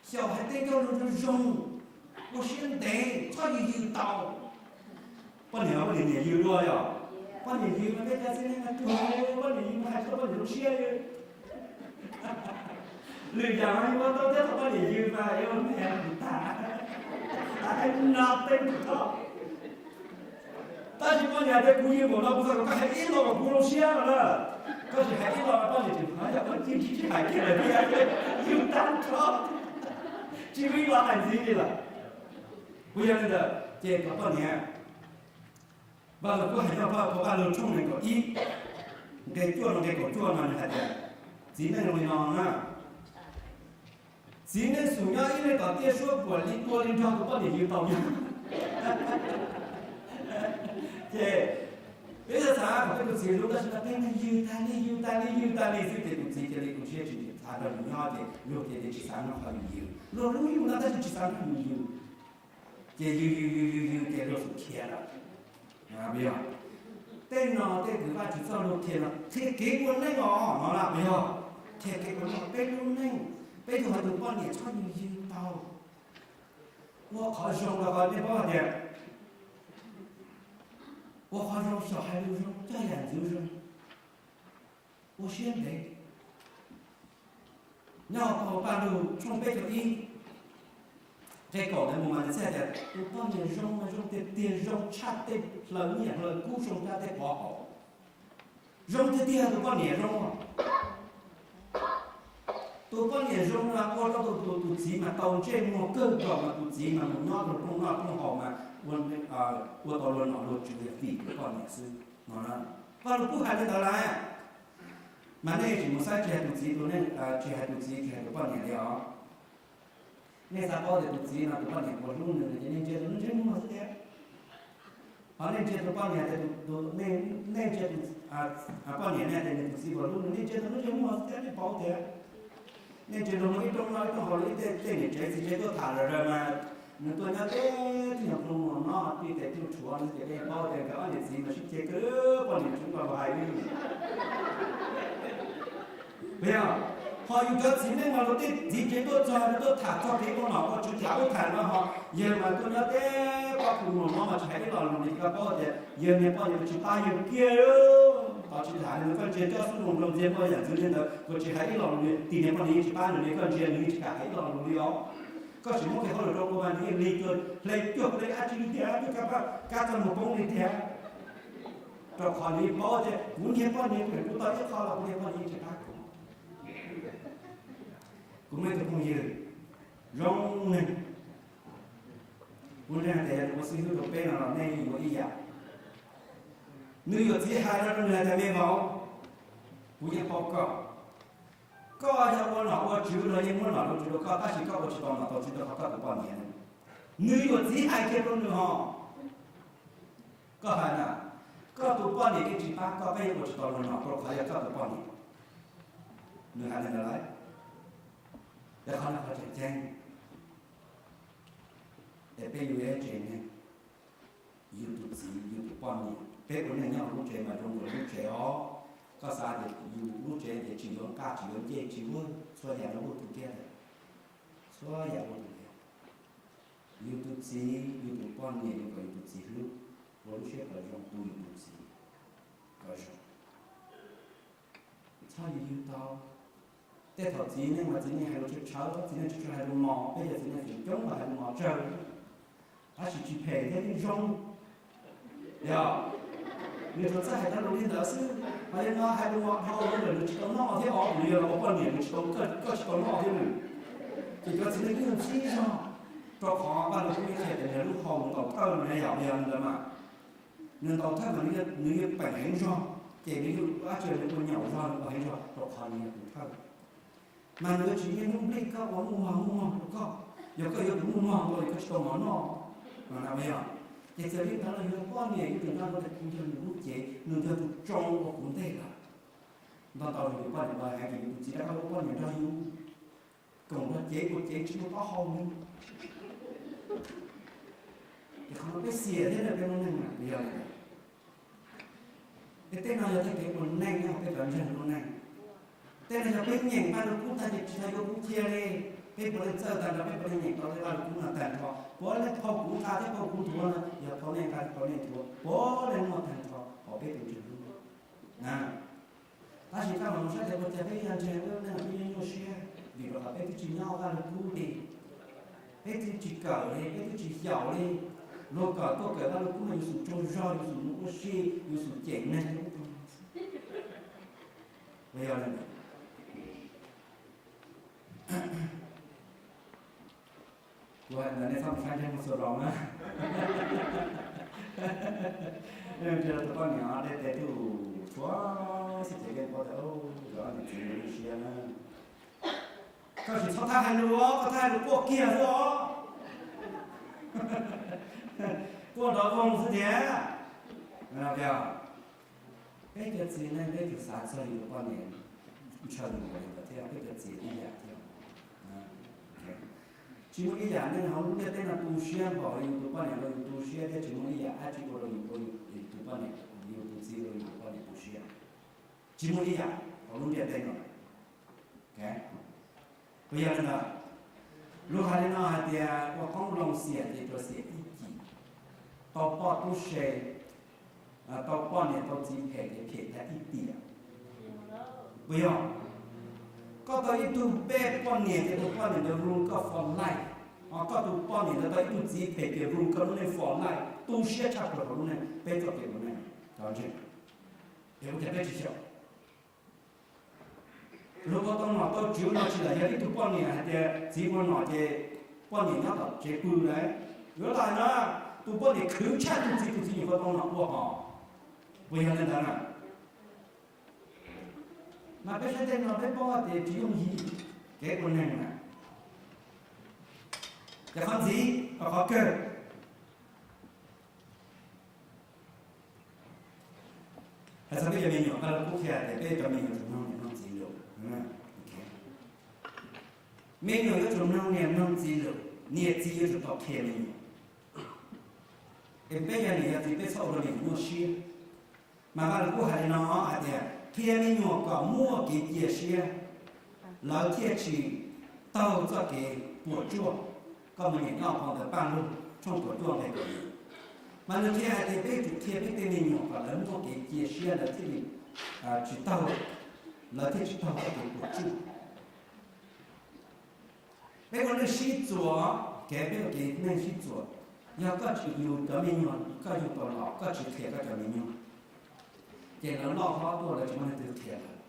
xyaum hais tej cov lus zoo zoo, ua siab ntev, txhob yws yws tau. Poj niam, poj niam niam yws dua yom? Poj niam yws mas peb cov txiv neej mas tuag, poj niam yws mas hais tau poj niam lub siab li. Lwm yam mas yus ua tau thiab, thaum poj niam yws mas yuav me kuv tas, tas tej no tej no. Tab sis poj niam tias kuv yws npaum no kuv xav kom koj hais ib lo kom kuv zoo siab no na. Koj tsis hais ib lo poj niam tseem hnov yam ua ci tsis hais kiag lawm thiab, yws tag nrho, tsis muaj ib lo hais ntxiv li lawm. Kuv yog li ntawd ces kom poj niam, Vaj Lug Kub hais nyob Paj Lug tshooj nees nkaum ib, nqe cuaj los nqe kaum cuaj no nws hais tias, txiv neej zoo li no na, txiv neej xum nyob ib leeg tom tiaj suab puam li tua li nrog tus poj niam yws tau yog. Ces peb xav xav kom peb tus txiv hlub tab sis mas peb neeg yws tas li yws tas li yws tas li xwb ces tus txiv cia li tu siab tsis nrhiav txhav nrog yus nyob ces luag cia li tsis xav nrog qhov yus yws, luag hlub yus no tab sis tsis xav nrog yus yws. Ces yws yws yws yws yws ces luag xum khiav lawm. Yog tej no tej kws Vajtswv txoj lus qhia no qhia kev ua neej os no na, puas yog? Qhia kev ua neej, peb lub neej, peb yug hais tus poj niam txhob yws yws tau. Ua qhov zoo rau qhov nej paub hais tias ua qhov zoo, xyaum hais lus zoo, coj yam ntxwv zoo, ua siab ntev. Nyob hauv Paj Lug tshooj peb caug ib, nqe kaum ntawd mus mas nws txhais tias tus poj niam zoo mas zoo tiag tiag, zoo tshaj tej hlaws nyiaj hlaws kub, zoo tshaj tej pov haum. Zoo tiag tiag tus poj niam zoo. Tus poj niam zoo mas ua rau tus, tus txiv mas tau ntsej muag kawg nkaus mas tus txiv mas mus nyob rau rooj noj rooj haus mas ua tau luag nom luag tswv yog vim tus poj niam xwb no. Paj Lug kuj hais li ntawd lawm. Mas nej tsis mus saib, tsis hais tus txiv, tus neeg, tsis hais tus txiv tsis hais tus poj niam li os. Nej xav paub tias tus txiv no tus poj niam puas hlub nws ces nej ntsia tus lub ntsej muag xwb tiag. Ho nej ntsia tus poj niam tias, nej ntsia tus poj niam ne tias nws tus txiv puas hlub nws, nej ntsia tus lub ntsej muag xwb thiab nej paub tiag. Nej ntsia nrog ib rooj noj ib rooj haus li tej niam tsev txiv tsev tuaj tham lawm mas nws tuaj nyob teb tib nyuag plhu mus no pib tes plhu rhuav no ces nej paub tias nkawd ob niam txiv mas sib ceg kawg, poj niam tseem nkaus hais li. Puas yog? Ho yus cov txiv neej mas luag tej txiv tsev tuaj txog, tuaj tham txog kev ua nom ua tswv tham ub tham no ho yawg mas tuaj nyob teb pob kws mus no mas tsis hais ib lo lus li, koj paub tias yawg niag poj niam tsis pab yawg kiag. Tos tsis tham li no koj ntsia coj xub nploos nploos ntxiag muaj yam ntxwv li ntawd, koj tsis hais ib lo lus li, tim niag poj niam yeej tsis pab nws li, koj ntsia nws yeej tsis kam hais ib lo lus li os. Koj tsis muab kev hauj lwm rau kuv mas nws yeej lig cuag hle ab tsi li tiag, twb kab kab txoj muag poob li tiag. Rau qhov nws yeej paub tias kuv niag poj niam, kuv tau ib qho los kuv niag poj niam yeej tsis pab kuv. Kuv muaj ib tug phooj ywg zoo neeg, kuv ntseeg tias yog tus ua xib hwb rau peb no los nej yuav ib yam. Nws yuam txiv hais rau nws hais tias, me vauv, kuv yeej paub koj, koj yog ua nom ua tswv los yeej muab nom ua tswv rau koj, tab sis koj ua tsis tau nom tau tswv rau koj tus poj niam. Nws yuam txiv hais kiag rau nws hos. Koj hais na, koj tus poj niam yeej tsis pab koj, koj yeej ua tsis tau luag nom rau qhov yog koj tus poj niam. Nws hais li ntawd lawm. Yog qhov no qhov tseem ceeb es peb yuav ib tsev neeg, yus tus txiv yus tus poj niam, peb ua neej nyob hauv lub tsev mas zoo nkaus lub tsev os. Koj xav tias yus lub tsev ces tsis yuav nqaj tsis yuav ncej tsis ua, txhua yam no ua tus tiag, txhua yam ua tus tiag. Yus tus txiv yus tus poj niam yuav kom yus tus txiv hlub, ua lub siab kom zoo tu yus tus txiv kom zoo. Txhob yws yws tau. Tej thaum txiv neej mas txiv neej hais lus tshawv tshawv, txiv neej tshawv tshawv hais lus mos, peb cov txiv neej feem coob los hais lus mos tsawg, tab sis tsis phem thiab yeej zoo. Yog, nws tsuas txawj hais cov lus li ntawd xwb, mas yog no hais lus mos dhau lawm nws tsis tau noj thiab os, nws yog los ua poj niam nws tsis tau, koj tsis tau noj thiab nws. Ces cov txiv neej twb yog ntxhib zog. Rau qhov Vaj Lug Kub qhia tias nws lub hau ntaus thawj no yog li ntawd mas, nws ntaus thawj mas nws yeej peem heev zog, ces nws yeej ua dab tsi nws ua nyaum zog nws ua heev zog rau qhov nws yog tus thawj. Mas nws yuav tsis niaj hnub nplij koj ua muaj mog muaj mog rau koj, yog koj yuav tus muaj mog ua li koj tsis tau mov noj no na yog. Ces txawm li ntawd los yog poj niam yuav tsum nco ntsoov tias kuv yog nws lub cev, nws yog tus tsoo ua kuv ntej lawm. Nto ntau yus poj niam los hais tias yus tus txiv rov qab ua poj niam nrog yus, koom nrog cev ua cev tsis muaj taub hau li. Ces qhov no peb xiam thiab na peb lub neej na yog li ntawd. Es tej no yog tej kev ua neej nyob hauv peb cov ntseeg lub neej. Tej no yog peb nyeem Vaj Lug Kub tag ces tsis tau yuav kuv qhia li. Peb puav leej txawj tag nrho, peb puav leej nyeem tau tej Vaj Lug Kub no tag nrho, puav leej phau kuv nqa thiab phau kuv nthuav no yog phau nej nqa phau nej nthuav, puav leej muaj tag nrho hauv peb tus ntseeg lub neej. Tab sis koj mam mus saib tias ua cas peb yog ntseeg lub neej peb nyuaj nyuaj siab, vim rau qhov peb twb tsis nyob Vaj Lug Kub li. Peb twb tsis kawm li, peb twb tsis xyaum li. Luag kawm tuaj kawm Vaj Lug Kub mas yus xum tsaug zog, yus xum mus ua si, yus xum cem neeg. Yog li ntawd, kuv hais ntawd nej txhob mus saib ntseeg mus xaus los na. Tus poj niam deb tes tub tsuav xwb ces yeej paub tias yog niam txiv lub siab na. Koj tsis txhob thab hais lus, koj thab hais lus quaj kiag xwb os. Quaj nrov voo xwb tiag. Peb cov txiv neej peb tsuas xav txog yus tus poj niam ntshaw yus npaum li ntawd thiab, peb cov txiv ib yam thiab. Tsis muaj ib yam neeg hauv lub ntiaj teb no tu siab npaum li yus tus poj niam rau yus tu siab thiab tsis muaj ib yam dab tsi ua rau yus, ua yus tus poj niam, yus tus txiv rau yus tus poj niam tu siab. Tsis muaj ib yam hauv lub ntiaj teb no. Puas yog li ntawd? Luag hais li no hais tias ua qoob loo xiam ces tsuas xiam ib cim, tau poj tub se, tau poj niam tau txiv phem ces phem tag ib tiam. Puas yog? Koj tau ib tug bad poj niam ces tus poj niam ntawd ruin koj for life. Koj tus poj niam ntawd tau ib tug txiv phem ces ruin koj lub neej for life, tu siab tshaj plaws rau lub neej, peb txoj kev ua neej cov ntseeg. Es ua cas peb tsis xyaum? Luag ua tau nom tau tswv no tsis lam yog ib tug poj niam hais tias txiv ua nom ces poj niam nyob tom tsev pw lawm. Yuav lam na, tus poj niam khwv tshaj tus txiv, tus txiv nyuam qhuav tau nom ua hos. Puas yog li ntawd na? Mas peb saib tej no peb paub tias tsis yooj yim kev ua neeg na. Ces qhov ntxiv, qhov kawg, hais txog peb cov me nyuam, Vaj Lug Kub qhia tias peb cov me nyuam tsum mloog niam mloog txiv lus. Me nyuam yuav tsum mloog niam mloog txiv lus, niam txiv yuav tsum tau qhia me nyuam. Es peb yog niam yog txiv peb txhob ua rau me nyuam nyuaj siab. Mas Vaj Lug Kub hais li no hais tias qhia me nyuam kom muaj kev cia siab, lawv thiaj tsis taug txoj kev puas tsuaj. Koj mus nyeem nyob hauv ntawv Paj Lug tshooj kaum cuaj nqe kaum yim, mas nws qhia hais tias peb yuav tsum qhia peb tej me nyuam kom lawv muaj kev cia siab, lawv thiaj li tsis taug, lawv thiaj tsis taug txoj kev puas tsuaj. Peb ua neej sib txuas, kev peb ua kev neej sib txuas, yog koj tsis yug cov me nyuam, koj yug tau los koj tsis qhia koj cov me nyuam, ces lawv loj hlob tuaj lawv tsis muaj leej twg qhia lawv,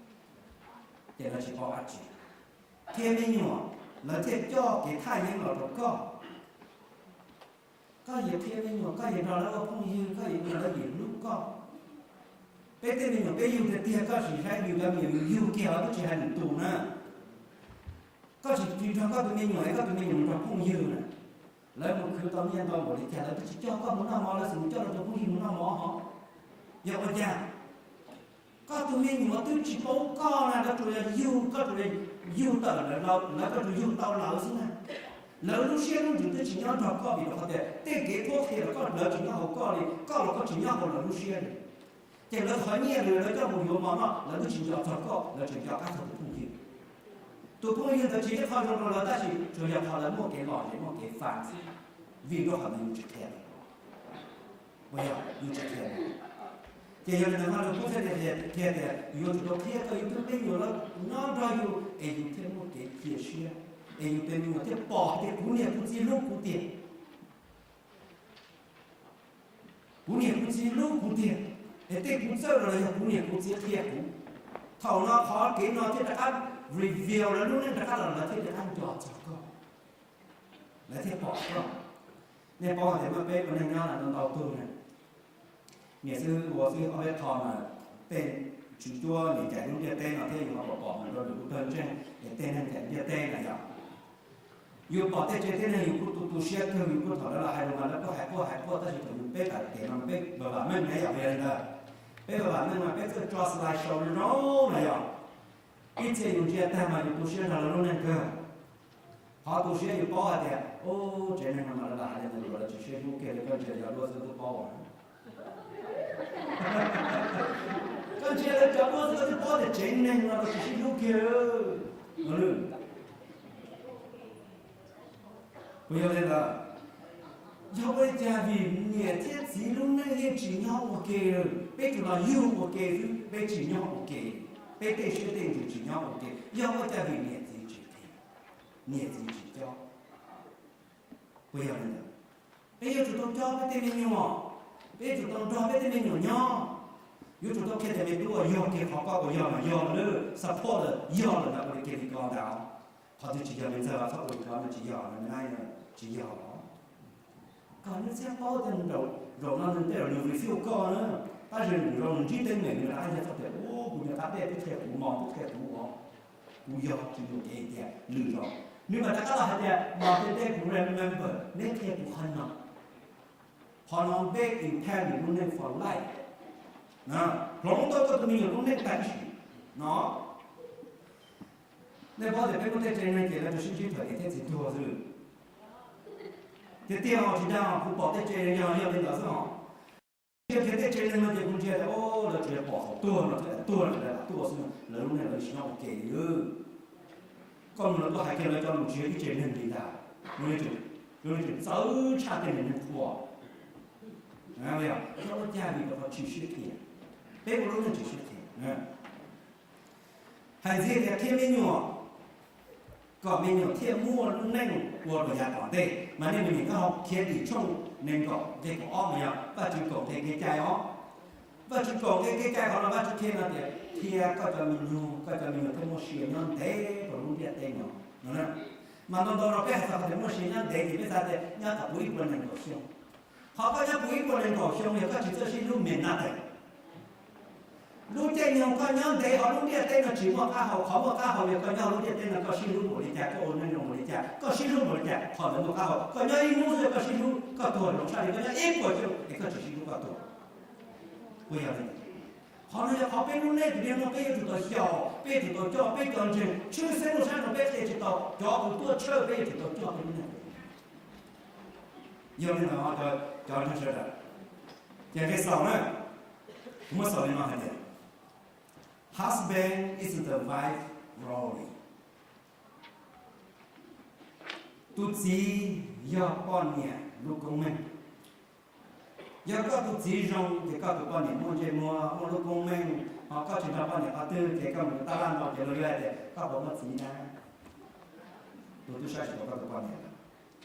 ces lawv tsis paub dab tsi. Qhia me nyuam, lawv thiaj coj kev thaj yeeb los rau koj. Koj yim qhia me nyuam, koj yim nrog lawv ua phooj ywg, koj yim nrog lawv yim hlub koj. Peb tej me nyuam peb yug tiag tiag, koj sim saib yus cov me nyuam yus yug kiag los twb tsis hais lwm tus na. Koj tsis nrog koj tus me nyuam es koj tus me nyuam mus nrog phooj ywg na, lawv mus khwv tau nyiaj ntau npaum li cas lawv twb tsis coj koj mus noj mov, lawv xum mus coj lawv tus phooj ywg mus noj mov hos. Yog ua cas? Koj tus me nyuam twb tsis paub koj na, lawv tsuas yog yug, koj tsuas yog yug tawm lawv, lawv koj tsuas yug tau lawv xwb na. Lawv lub siab lub ntsws twb tsis nyob nrog koj vim rau qhov tias tej kev qhuab qhia los koj lawv tsis nyob hauv koj li, koj los koj tsis nyob hauv lawv lub siab li. Ces lawv thov nyiaj lawv coj mus yuav mov noj, lawv twb tsis nco txog koj, lawv tseem nco qab txog tus phooj ywg. Tus phooj ywg ntawd tsis yog qhov zoo rau lawv tab sis tsuas yog qhov lawv muaj kev lom zem muaj kev faj xwb, vim rau qhov ntawd yus tsis qhia, yus tsis qhia. Ces yog li ntawd Vaj Lug Kub thiaj li qhia tias yus yuav tsum tau qhia kom yus tus me nyuam lawv nyob nrog yus es yus thiaj muaj kev cia siab, es yus tus me nyuam thiaj pom tias kuv niam kuv txiv hlub kuv tiag. Kuv niam kuv txiv hlub kuv tiag, es tej kuv txawj los yog kuv niam kuv txiv qhia kuv. Thaum no qhov kev no thiaj rov qab reveal lawv lub neej rov qab los lawv thiaj rov qab nco txog koj. Lawv thiaj pom xwb. Nej paub hais tias muaj peb ua neej nyob ntau ntau tug na, niam xwb ua xwb ob peb qho mas tej tswv cuab niam cais lub ntiaj teb no thiab yus ho pom pom mus rau lwm lub tawg ntseeg es tej neeg cais ntiaj teb na yom. Yus pom tej tsev tib neeg yus kuj tu tu siab kawg, yus kuj thaum lawv los hais lus mas lawv kuj hais quaj hais quaj, tab sis thaum yus peb tam tes no peb vam vam meej na yom, yog li ntawd peb vam vam meej mas peb txawj tso slide show zoo zoo na yom. Ib txhia yus ntsia tag mas yus tu siab nrog lawv lub neej kawg. Qhov tu siab yus paub hais tias, ub, tsev neeg no mas lawv lam hais li ntawd lawv tsis sib hlub kiag li, koj ntsia cov duab xwb twb paub. Koj ntsia lawv cov duab xwb twb paub tias tsev neeg no lawv tsis sib hlub kiag. Puas yog li ntawd? Yog ua li cas vim niam thiab txiv lub neej yeej tsis nyob ua ke lawm, peb tsuas los yug ua ke xwb, peb tsis nyob ua ke, peb tej siab tej ntsws tsis nyob ua ke, yog ua cas vim niam txiv tsis, niam txiv tsis cob? Puas yog li ntawd? Peb yuav tsum tau cob peb tej me nyuam, peb yuav tsum tau nrog peb tej me nyuam nyob, yuav tsum tau qhia tias me tub, yog kiag qhov koj ua yog mas yog lawm, support lawm, yog lawm mas ua li kiag li ko ntag. Qhov twg tsis yog li ntxawg los txhob ua li ko no, tsis yog, tsis yog. Koj nws thiaj paub tias zaum no nws tej zaum nws refuse koj na, tab sis nws zaum nws ntsib teeb meem nws rov qab yog txog tias, ub, kuv nyuam qab dej twb qhia kuv, mos twb qhia kuv, kuv yog tsis mus kev tias lwm zaus. Nws mam rov qab los hais tias mos tej dej kuv remember, neb qhia kuv qhov no. Qhov no npej impact nws lub neej for life. Hloov tau koj tus me nyuam lub neej tam sim no. Nej paub tias peb muaj tej tsev neeg ces lawv tsuas sib ntsib thaum niam thiab txiv tuag xwb. Tiag tiag os, tsis dag os, kuv pom tej tsev neeg yog yog li ntawd xwb os. Ntsia kiag tej tsev neeg no ces kuv ntsia tias, o, lawv tsuas yog pom thaum tuag no, thaum tuag no lawv lam tuaj xwb, lawv lub neej lawv tsis nyob ua ke li. Koj mus lawv tuaj hais kiag lawv cov lus tsis yog ib tsev neeg li ntag. Lub neej tseem txawv tshaj tej niag neeg qhua. Yog ua cas? Vim rau qhov tsis sib qhia. Peb ua lub neej tsis sib qhia. Hais ntxiv tias qhia me nyuam kom me nyuam thiaj muaj lub neej ua rau yav tom ntej, mas nej mus nyeem Koj Haus Khiav Dim tshooj nees nkaum nqe kaum ob mas yog Vajtswv kaum nqe kev cai os. Vajtswv kaum nqe kev cai qhov no Vajtswv qhia no tias qhia koj cov me nyuam, koj cov me nyuam thiaj muaj sia nyob ntev rau lub ntiaj teb no. Mas ntau ntau no peb hais txog tias muaj sia nyob ntev ces peb xav tias nyob tom puv ib puas nees nkaum xyoo. Qhov koj nyob puv ib puas nees nkaum xyoo yog koj tsis txawj sib hlub me na teg. Lub caij nyoog koj nyob ntev hauv lub ntiaj teb no tsis muaj qab hau, qhov muaj qab hau yog koj nyob hauv lub ntiaj teb no koj sib hlub npaum li cas, koj ua neej zoo npaum li cas, koj sib hlub npaum li cas, qhov ntawd muaj qab hau. Koj nyob ib hnub xwb koj sib hlub, koj tuag zoo tshaj li koj nyob ib puas xyoo es koj tsis sib hlub koj tuag. Puas yog li? Qhov no yog qhov peb lub neej tus niag no peb yuav tsum tau xyaum, peb yuav tsum tau coj peb cov ntseeg tshwj xeeb rau sab no peb qhia tsis tau, cov uas tuaj tshawj peb yuav tsum tau coj peb lub neej. Yog li ntawd cov ntseeg sawv daws, ces nqe xaus na, kuv muab xaus li no hais tias, husband is the wife glory. Tus txiv yog poj niam lub koob meej. Yog koj tus txiv zoo ces koj tus poj niam muaj ntsej muag, muaj lub koob meej, ho koj tsis nrog poj niam qhov twg ces koj mus tab laj no ces luag yuav hais tias koj puas muaj txiv na. Luag twb saib tsis taus koj tus poj niam.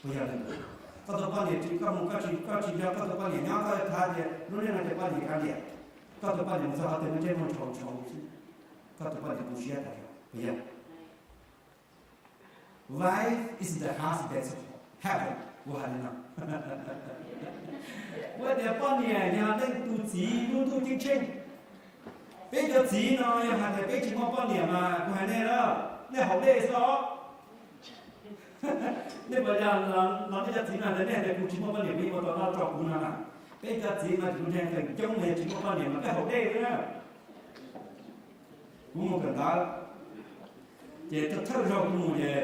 Puas yog li ntawd? Koj tus poj niam tsis, koj mus koj tsis, koj tsis nrog koj tus poj niam nyob, koj yuav tham tias lub neej no ces poj niam kav liam. Koj tus poj niam mus txog qhov twg muaj ntsej muag ntshau ntshau xwb, koj tus poj niam tu siab tas zog. Puas yog? Wife is the husband's heaven, kuv hais li no. Kuv hais tias poj niam yog leej tug txiv lub ntuj ceeb tsheej. Peb cov txiv no yog hais tias peb tsis muaj poj niam mas kuv hais nej na, nej haus dej xwb os. Nej puas yog los nej cov txiv no hais tias nej hais tias kuv tsis muaj poj niam kuv yeej ua tau noj tso kuv no na. Peb cov txiv no tsis ntseeg feem coob mas yog tsis muaj poj niam mas peb haus dej xwb na. Kuv mus kawm ntawv, ces thawj zaug kuv mus ces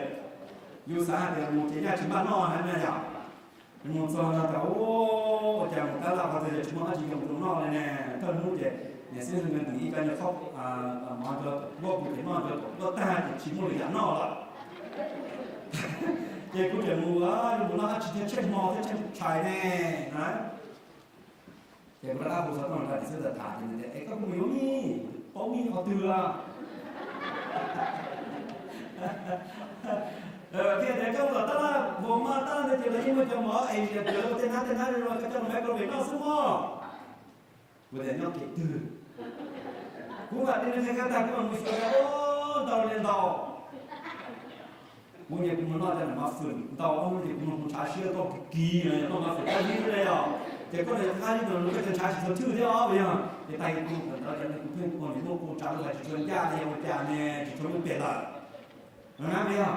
yus xav hais tias mus ces nyaj tsis npaj noj na yom. Mus txog no tas, ua cas mus tab laj qhov twg ces tsis muaj dab tsi yoo rau noj li ne. Thawj hnub ces niam xib hwb ntim ib co nyuag qhob mov rau kuv ces noj rau kuv tag ces tsis muaj lwm yam noj lawm. Ces kuv tseem mus, mus noj dab tsi thiaj tsheej hmo thiaj tsheej tshais ne na. Ces kuv rov qab hu xov tooj rau niam xib hwb tham ces nws tias, es koj kuj mus yuav mij, paub mij qhov twg a? Thiaj tias koj mus tom tab laj Walmart tab laj ntawd ces lawv yeej muaj cov mov Asia cawv tej hnab tej hnab zoo zoo, koj coj mus microwave noj xwb mog. Kuv tias nyob kev twg? Kuv mam li nws qhia tag kuv mam mus xyuas, ntau li ntau. Kuv ces kuv mus noj cov niam mab fwm ntau ob hnub ces kuv mus kuv ntshav siab tau kis kis no, yog tau mab fwm qab zib ne yog, ces koj niam qab zib no koj cov ntshav tsis txhua thwj thiab os yog. Ces tag kis kuv mus kawm ntawv ces kuv pheej ua niam muaj kuv ntshav lub hais tsis tshua ncaj ne, yog ua cas ne tsis tshua muaj pem lawm. No na yog,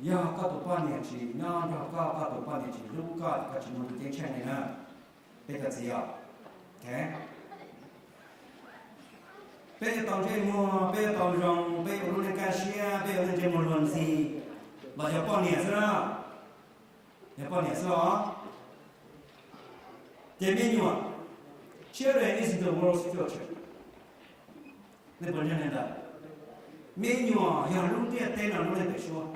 yog koj tus poj niam tsis nyob nrog koj, koj tus poj niam tsis hlub koj, koj tsis muaj tus ceeb tsheej li na. Peb cov txiv os, peb yuav tau ntsej muag, peb yuav tau zoo, peb ua lub neej kaj siab, peb yuav neej ntsej muag luag ntxhi, los yog poj niam xwb na, yog poj niam xwb os. Ces me nyuam, children is the world's future. Nej puas ntseeg li ntawd? Me nyuam yog lub ntiaj teb no lub neej pem suab.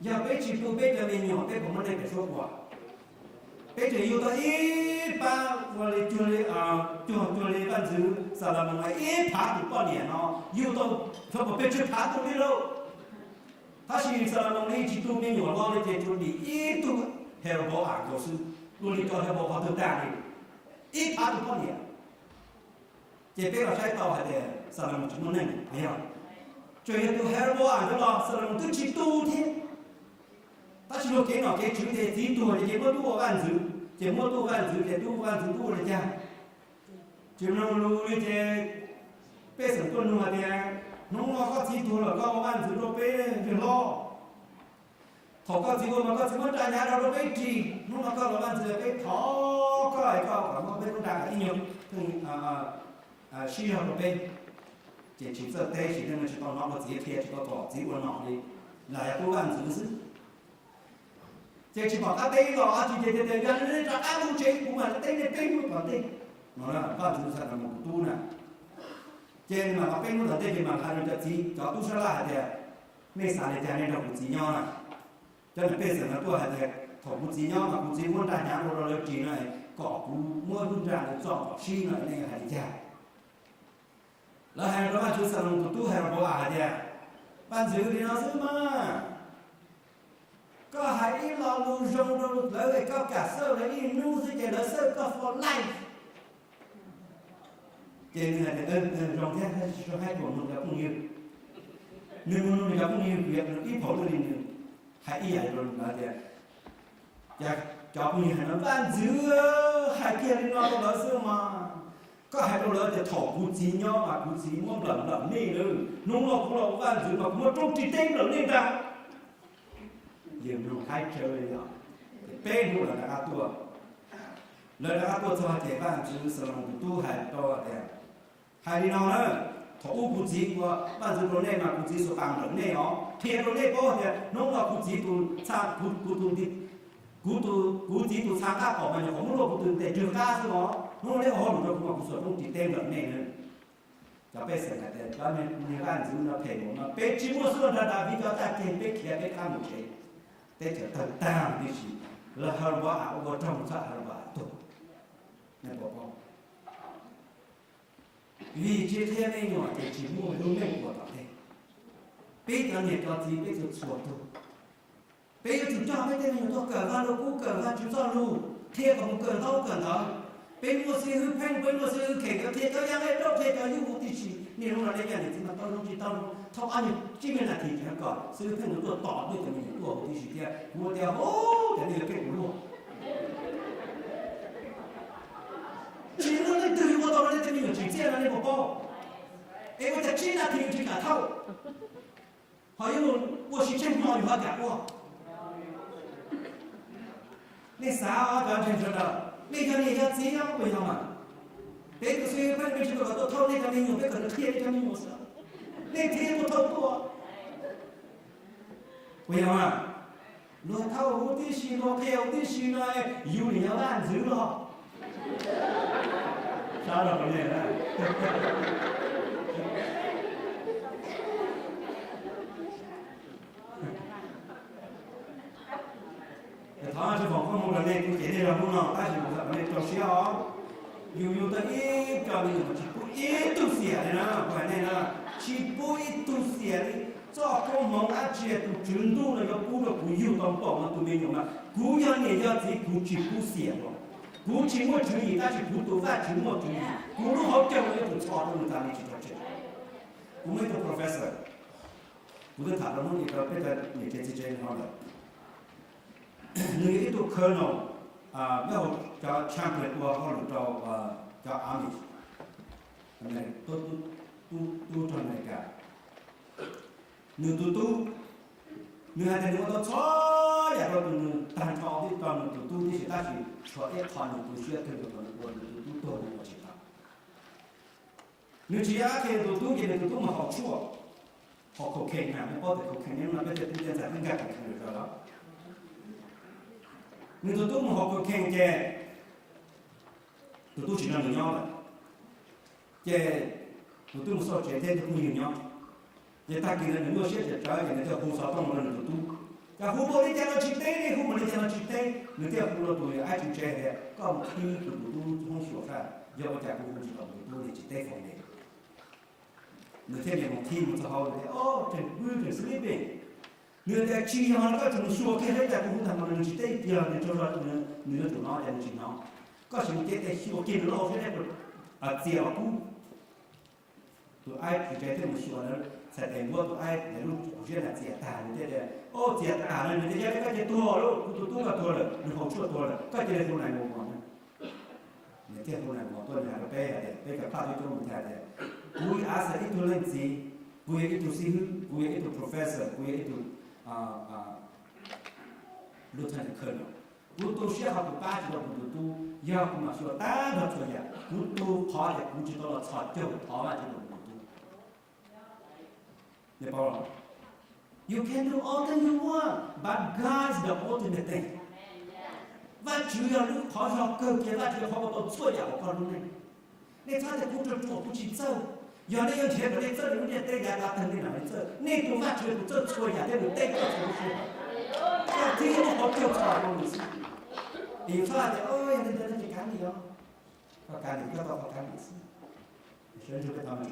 Yog peb tsis tu peb cov me nyuam peb puas muaj neej pem suab ua? Peb tseem yug tau ib pab ua li cuag li, cuag cuag li vaj ntxwv Xalumoos ib phav tus poj niam no, yug tau txog pes tsawg phav tus li lauj. Tab sis Xalumoos yeej tsis tu me nyuam hlo li ces tsuas dim ib tug Jeroboam nkaus xwb, ua li cov Jeroboam qhov twg tag li, ib phav tus poj niam. Ces peb los saib tau hais tias Xalumoos tsis muaj neej yog, tsuas yog tus Jeroboam ntawd los Xalumoos twb tsis tu thiab. Tab sis luag kev nom kev tswv ces txiv tuag ces muab tub ua vaj ntxwv, ces muab tub ua vaj ntxwv ces tub ua vaj ntxwv tub ua li cas? Tsis mloog lus li ces pej xeem tuaj nug hais tias, hnub no koj txiv tuag lawm koj ua vaj ntxwv rau peb li los? Thaum koj txiv ua mas koj txiv muab nra hnyav rau rau peb ris, hnub no koj los vaj ntxwv peb thov koj es koj kom muab peb lub nra kom ib nyuag pheej sib zog rau peb. Ces tsis txawj teb sis tej no tsis tau hnov ua txiv qhia tsis tau kom txiv ua nom li, lam yog tub vaj ntxwv xwb. Ces tsis pom qab teb los tsis ces tias yog li rov qab mus tsev kuv mam li teb nej peb hnub tom ntej no. Vaj ntxwv Xalumoos tus tub na, ces nws mam los peb hnub tom ntej ces mam hais rau cov txiv cov tub sab laj hais tias, nej xav li cas nej nrog kuv txiv nyob na? Cov niam pej xeem no tuaj hais tias thaum kuv txiv nyob mas kuv txiv muab nra hnyav rau rau lawv ris no, kom kuv muab lub nra ntawd txo kom sib no nej hais li cas? Lawv hais rau vaj ntxwv Xalumoos tus tub Jeroboam hais tias, vaj ntxwv, li no xwb mas, koj hais ib lo lus zoo rau lawv es koj kam xawj lawv ib hnub xwb ces lawv xawj koj for life. Ces nws hais tias, zoo thiab, tsis tshua haib, kuv mus nrog cov phooj ywg. Nws mus nrog cov phooj ywg, kuv yuav ib phaum li nws hais ib yam li rau lawv tias, cov phooj ywg hais no, vaj ntxwv, hais kiag li no rau lawv xwb mas, koj hais rau lawv tias thaum kuv txiv nyob mas kuv txiv muab nplawm nplawm nej lawm, hnub no kuv los ua vaj ntxwv mas kuv muab roob ris teb nplawm nej ntag. Yawg mloog haib tsawv li os. Ces peb hnub lawv rov qab tuaj. Lawv rov qab tuaj txog ces vaj ntxwv Xalumoos tus tub hais rau tias, hais li no na, thaum ub kuv txiv ua vaj ntxwv rau nej mas kuv txiv xuas pas nplawm nej os, qhia rau nej paub tias hnub no kuv txiv tus txha, kuv tus, kuv tus, kuv txiv tus txha qab qom mas nyuam qhuav muab luaj kuv tus tes rwg qab xwb os, hnub no nej ua hauj lwm rau kuv mas kuv xuas roob ris teb nplawm nej na. Cov pej xeem hais tias cov niag vaj ntxwv no phem npaum no, peb tsis muaj xub nrog Daviv cov tag kis peb khiav peb rov qab mus tsev, teb chaws tawg tag tib si, lawv Jeroboam ua raug txog Jeroboam tuag. Nej puas paub? Vim tsis qhia me nyuam ces tsis muaj lub neej ua tom ntej. Peb cov niam cov txiv peb txhua txhua tug, peb yuav tsum coj peb tej me nyuam tuaj kawm Vaj Lug Kub, kawm Vajtswv txoj lus, qhia kom mus kawm ntaub kawm ntawv. Peb muaj xib hwb pheej, peb muaj xib hwb kheem, yuav qhia cov yaj qhia rauj, qhia cov yub huv tib si. Niaj hnub no nej cov niam txiv mas tau zoo tsis tau zoo, thauj ob nyuag tsib me nas this tseem kom xib hwb pheej mus tuaj tos nej cov me nyuam tuaj huv tib si thiab. Kuv tias, cov nej yuav peb ua luaj. Tsis muaj leej twg yuav ua tau rau nej tej me nyuam tsim txiaj no nej puas paub? Es ua cas tsib nas this tsis kam thauj, ho yuav mus ua si tsheej hmo yus ho kam ua? Nej xav os cov ntseeg sawv daws, nej yog niam yog txiv os puas yog mas? Peb tus xib hwb pheej peb tsis tau kom tuaj thauj nej cov me nyuam, peb kom nws qhia nej cov me nyuam xwb, nej thiaj tuaj thauj tuaj. Puas yog mas? Luag thauj huv tib si, luag qhia huv tib si no, yus nim yog vaj ntxwv los? Sab los rau nej na. Thov tsis foom koob hmoov rau nej, kuv cem nej los hnub no tab sis kuv xav kom nej rau siab os. Yus yug tau ib co me nyuam tsis pub ib tug xiam li na, kuv hais nej na, tsis pub ib tug xiam li. Txoj koob hmoov dab tsi tus Tswv Ntuj no yuav pub rau kuv yug tau npaum no tus me nyuam mas kuv yog niam yog txiv kuv tsis pub xiam los. Kuv tsis muaj tswv yim tab sis kuv tus Vajtswv muaj tswv yim, kuv lub hauv caug no yuav tsum txhos rau nws tas li tsis tau tseg. Kuv muaj ib tug professor, Kuv twb tham rau hnub ib rau peb cov niam tsev txiv tsev ho lawm. Nws yog ib tug colonel, nyob hauv cov chaplain ua hauj lwm rau cov army, tub rog Amelikas. Nws tus tub, nws hais tias nws ua tau txhua yam rau tus nws tag nrho twb rau nws tus tub tib si, tab sis tshuav ib qho nws tu siab kawg nkaus nws ua nws tus tub tuag nws ua tsis tau. Nws tsis yog qhia nws tus tub ces nws tus tub mus haus tshuaj, haus cocaine na, nej paub tias cocaine no peb tej tub tej ntxhais twb nkag cocaine lawm los. Nws tus tub mus haus cocaine ces tus tub tsis nrog nws nyob lawm, ces tus tub mus xauj tsev thiab tus phooj ywg nyob. Ces tag kis ntawd nws nyuaj siab tsawv tsawv ces nws thiaj hu xov tooj rau nws tus tub, cas hu mus li cas los tsis teb, hu mus li cas los tsis teb. Nws thiaj hu rau tus aib tswv tsev tias koj mus qhib kuv tus tub hoob xyuas saib yog ua cas kuv hu tsis tau tus tub li, tsis teb foos li. Nws thiaj li mus qhib mus txog hauv tias, o, tseem pw tseem sleeping. Nws tias tsis yog, koj tseem mus xyuas kiag saib cas kuv hu tag mas nws tsis teb tiag, nws tsaug zog, nws yuav tsum hnov ces nws tsis hnov. Koj sim mus cev tes xyuas kiag nws lub hauv siab saib puas txias los kub. Tus aib tswv tsev thiaj mus xyuas na, txhais tes npuab tus aib ntawd lub hauv siab na txias tag, nws thiaj tias, o, txias tag na, nws thiaj yog li koj ces tuag lauj, kuv tus tub koj tuag lawm, nws haus tshuaj tuag lawm, koj cia li hu nine one one na. Nws thiaj hu nine one one tuaj, nws hais rau peb hais tias peb cov phaj coob coob nws thiaj hais tias, kuv as ib tug leej txiv, kuv yog ib tug xib hwb, kuv yog ib tug professor, kuv yog ib tug lieutenant colonel, kuv tu siab ho kuv pab tsis tau kuv tus tub, yog kuv mam xyuas tag nrho txhua yam, kuv tu qhov tias kuv tsis tau los txhos caug thov Vajtswv rau kuv tus tub. You can do all things you want, but God is the ultimate thing. Vajtswv yog lub qhov zog kawg kiag, Vajtswv yog qhov ua tau txhua yam hauv koj lub neej. Nej txhob tias kuv ruam ruam kuv tsis txawj. Yog nej yuav nrhiav kom nej txawj, nej lub ntiaj teb yav tas tag nej mam li txawj. Nej tus Vajtswv tus txawj txhua yam thiab nws teb koj txhua lub sij hawm. Koj thiaj muaj qhov chaw txhos rau nws xwb. Es yus txhob hais tias, o, yog li ntawd ces kav liam os. Koj kav liam, koj tau qhov kav liam xwb. Sawv ntsug peb tau mus